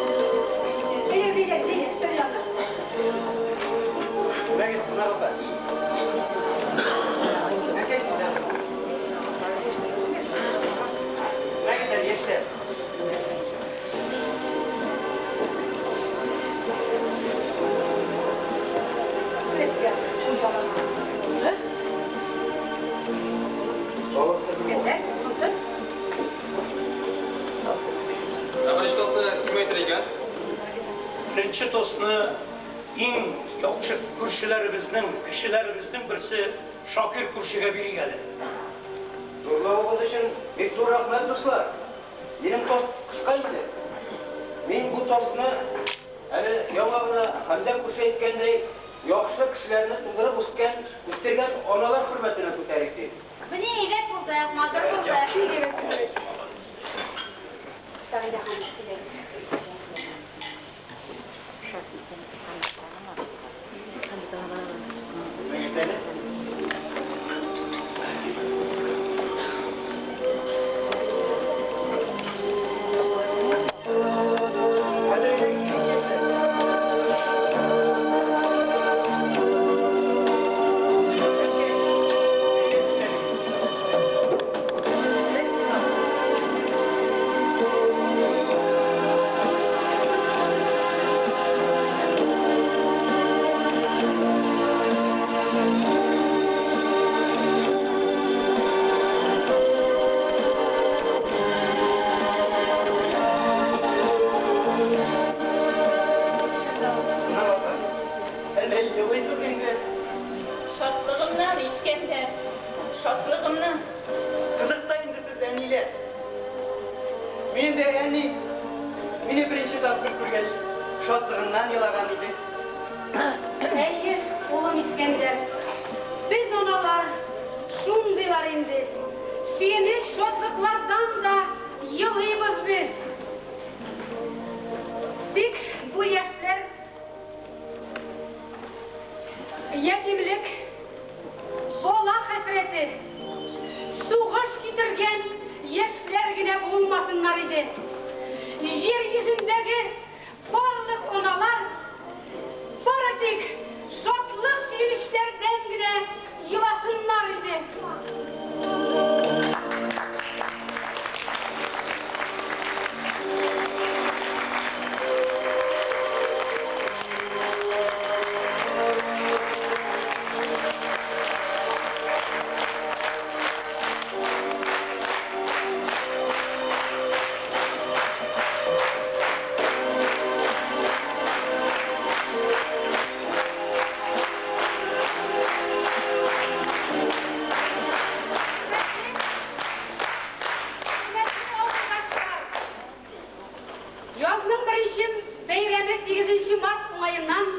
Әйдәгез, әйдәгез, әйдә, өстәл янына. Мәгез, кунак апа. Әнкәй син дә. Мәгез әле, яшьләр. Сезгә хуҗалар. Узы. Искәндәр, тот. Ә беренче тостны кем әйтер икән? Беренче тостны иң яхшы күршеләребезнең, кешеләребезнең берсе Шакир күршегә бирик әле. Зурлавыгыз өчен бик зур рәхмәт, дуслар. Минем тост кыска инде. Мин бу тостны әле яңа гына Хәмзә күрше әйткәндәй, яхшы кешеләрне тудырып үскән, үстергән аналар хөрмәтенә күтәрик дим. Менә әйбәт булды, матур булды. Бик әйбәт булды. Сәгыйдә ханым, әйдәгез. Мәгез әле. Хәзер әйдәгез, яшьләр. Әнкәй, әйдә өстәлгә. Мәгез, кунак. Кунак апа. Әллә елыйсыз инде. Шатлыгымнан, Искәндәр, шатлыгымнан. Кызык та инде сез, әниләр. Мин дә әни мине беренче тапкыр күргәч, шатлыгыннан елаган иде. Әйе, улым Искәндәр. Без аналар шундыйлар инде. Сөенеч шатлыклардан да елыйбыз без. Тик бу яшьләр ятимлек, бала хәсрәте, сугыш китергән яшьләр генә булмасыннар иде. Җир йөзендәге Сигезенче март уңаеннан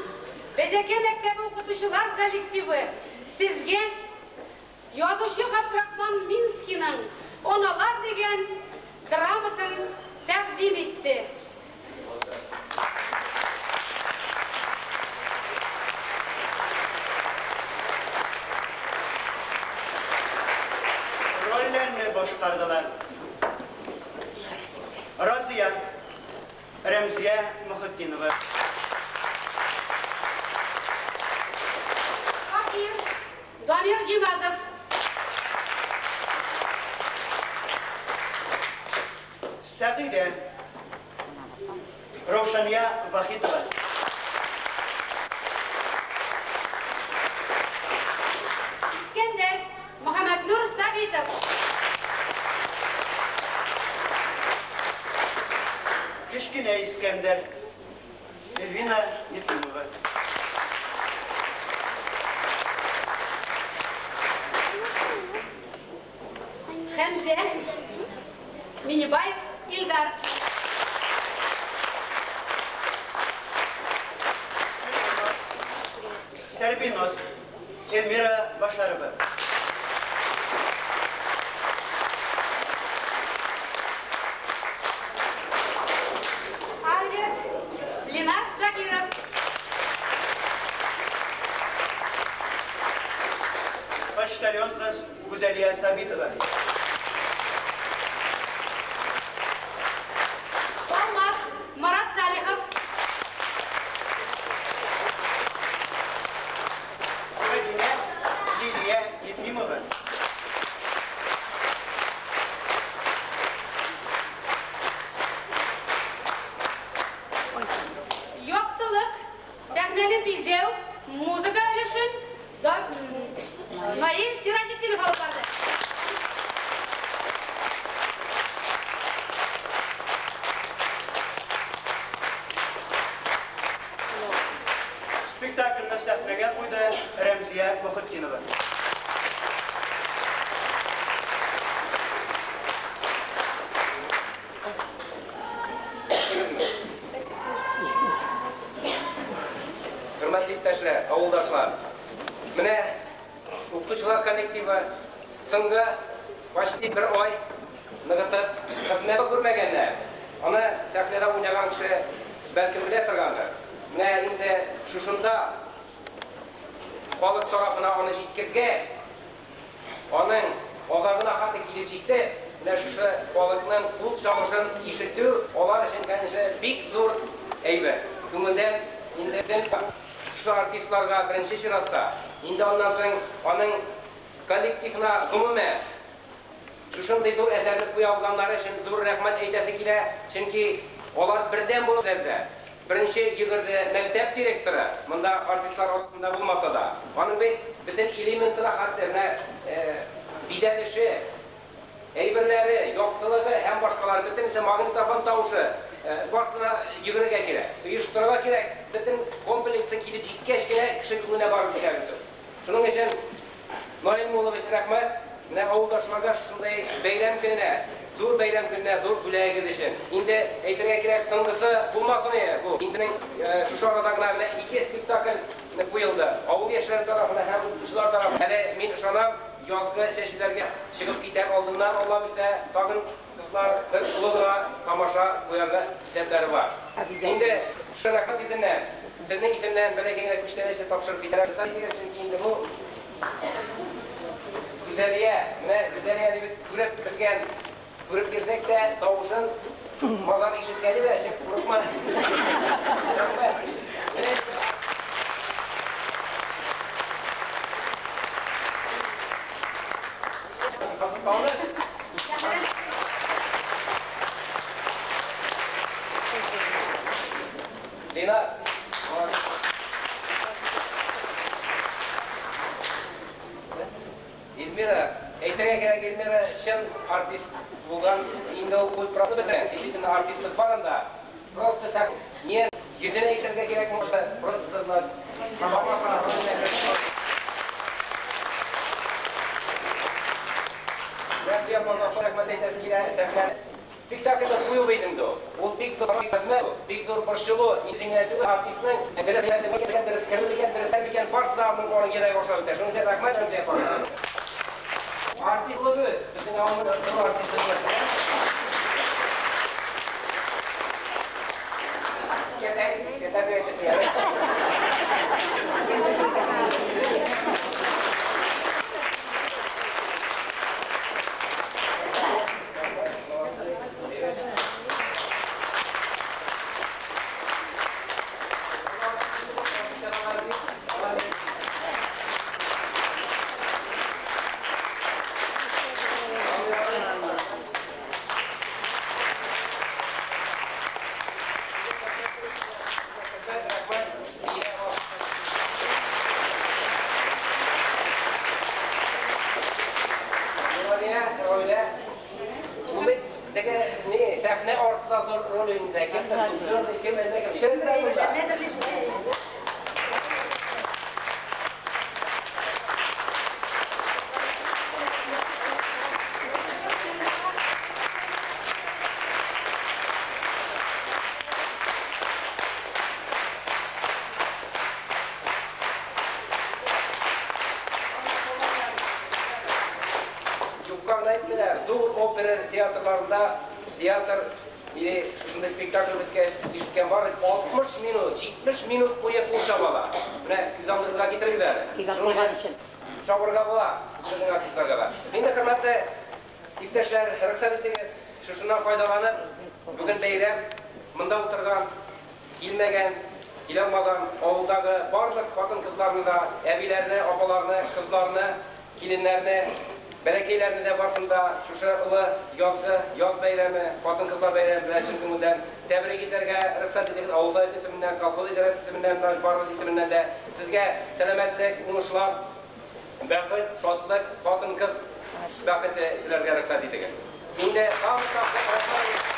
Бәзәкә мәктәбе укытучылар коллективы сезгә язучы Габдрахман Минскийның Аналар дигән драмасын тәкъдим итте. Рольләрне башкардылар. Разия, Рәмзия Мөхетдинова. Шакир, Дамир Гимазов. Сәгыйдә, Раушания Вахитова. Искәндәр, Мөхәммәтнур Сабитов. Кечкенә Искәндәр, Эльвина Ефимова. Хәмзә, Минибаев Илдар. Сәрбиназ, Эльмира Башарова. Альберт, Ленар Шакиров. Почтальон кыз Гүзәлия Сабитова. Алмаз, Марат Салихов. Мәдинә, Лилия Ефимова. Яктылык, сәхнәне бизәү, музыка өлешен Наил Сиразетдинов алып барды. Спектакльне сәхнәгә куйды Рәмзия Мөхетдинова. Хөрмәтле иптәшләр, авылдашлар! Менә укытучылар коллективы соңгы почти бер ай ныгытып хезмәт күрмәгәннәр. Аны сәхнәдә уйнаган кеше бәлкем белә торгандыр. Менә инде шушында халык тарафына аны җиткезгәч, аның азагына хәтле килеп җитте, менә шушы халыкның кул чабышын ишетү алар өчен, конечно, бик зур әйбер. Күңелдән инде шушы артистларга беренче чиратта, инде аннан соң аның коллективына гомумән шушындый зур әсәрне куя алганнары өчен зур рәхмәт әйтәсе килә, чөнки алар бердәм булып эшләделәр. Беренче йөгерде мәктәп директоры, монда артистлар арасында булмаса да, аның бит бөтен элементына хәтле, менә бизәлеше, әйберләре, яктылыгы һәм башкалар, бөтенесе, магнитофон тавышы, барысына йөгерергә кирәк, оештырырга кирәк, бөтен комплексы килеп җиткәч кенә кеше күңеленә барып җитә бит ул. Шуның өчен, Наил Муллович, рәхмәт, менә авылдашларга шушындай бәйрәм көненә, зур бәйрәм көненә зур бүләгегез өчен. Инде әйтергә кирәк, соңгысы булмасын иде бу. Инде шушы арада гына менә ике спектакль куелды. Авыл яшьләре тарафына һәм укытучылар тарафына. Әле мин ышанам, язгы чәчүләргә чыгып китәр алдыннан, Алла бирсә, тагын кызлар бер олы гына тамаша куярга исәпләре бар. Инде шушы рәхмәт йөзеннән, сезнең исемнән бәләкәй генә күчтәнәч тә тапшырып китәргә рөхсәт итегез, чөнки инде бу Гүзәлия, менә Гүзәлияне бит күреп белгән, күреп йөрсәк тә, тавышын мазар ишеткәне дә, чык, курыкма. Рәхмәт. Менә Линар, молодец. Эльмира, әйтергә кирәк, Эльмира чын артист булган, инде ул культ бетерә. Действительно, артистлык бар анда. Просто сәх, не йөзенә әйтергә кирәк булса, просто тамаша. Рәхмәт, рәхмәт әйтәсе килә, сәхнә Спектакльне кую бит инде ул. Ул бик зур хезмәт ул, бик зур борчылу, үзең генә түгел, артистның дөрес микән, дөрес керү микән, дөрес микән, барысы да аның аның йөрәге аша үтә. Шуның өчен рәхмәт Рәмзия ханым. Артист булып үс, безнең авылның зур артисты булып. Искәндәр, Искәндәр дип әйтәсең әле. Нурания, Равилә, ул бит теге ни, сәхнә арты да зур роль уйный. Кемдер суфлер, кем әллә кем. Чын да монда. Юкка гына әйтмиләр, зур опера театрларында театр или шушындый спектакль беткәч, ишеткән бар бит, 60 минут, 70 минут буе кул чабалар. Менә күз алдыгызга китерегез әле. Шуның өчен чабырга була безнең артистларга да. Инде, хөрмәтле иптәшләр, рөхсәт итегез, шушыннан файдаланып, бүген бәйрәм, монда утырган, килмәгән, килә алмаган авылдагы барлык хатын-кызларны да, әбиләрне, апаларны, кызларны, киленнәрне, бәләкәйләрне дә барсын да шушы олы язгы яз бәйрәме, хатын-кызлар бәйрәме белән чын күңелдән тәбрик итәргә рөхсәт итегез. Авыл советы исеменнән, колхоз идарәсе исеменнән, барлык исеменнән дә сезгә сәламәтлек, уңышлар, бәхет, шатлык, хатын-кыз бәхете теләргә рөхсәт итегез. Инде самый татлы.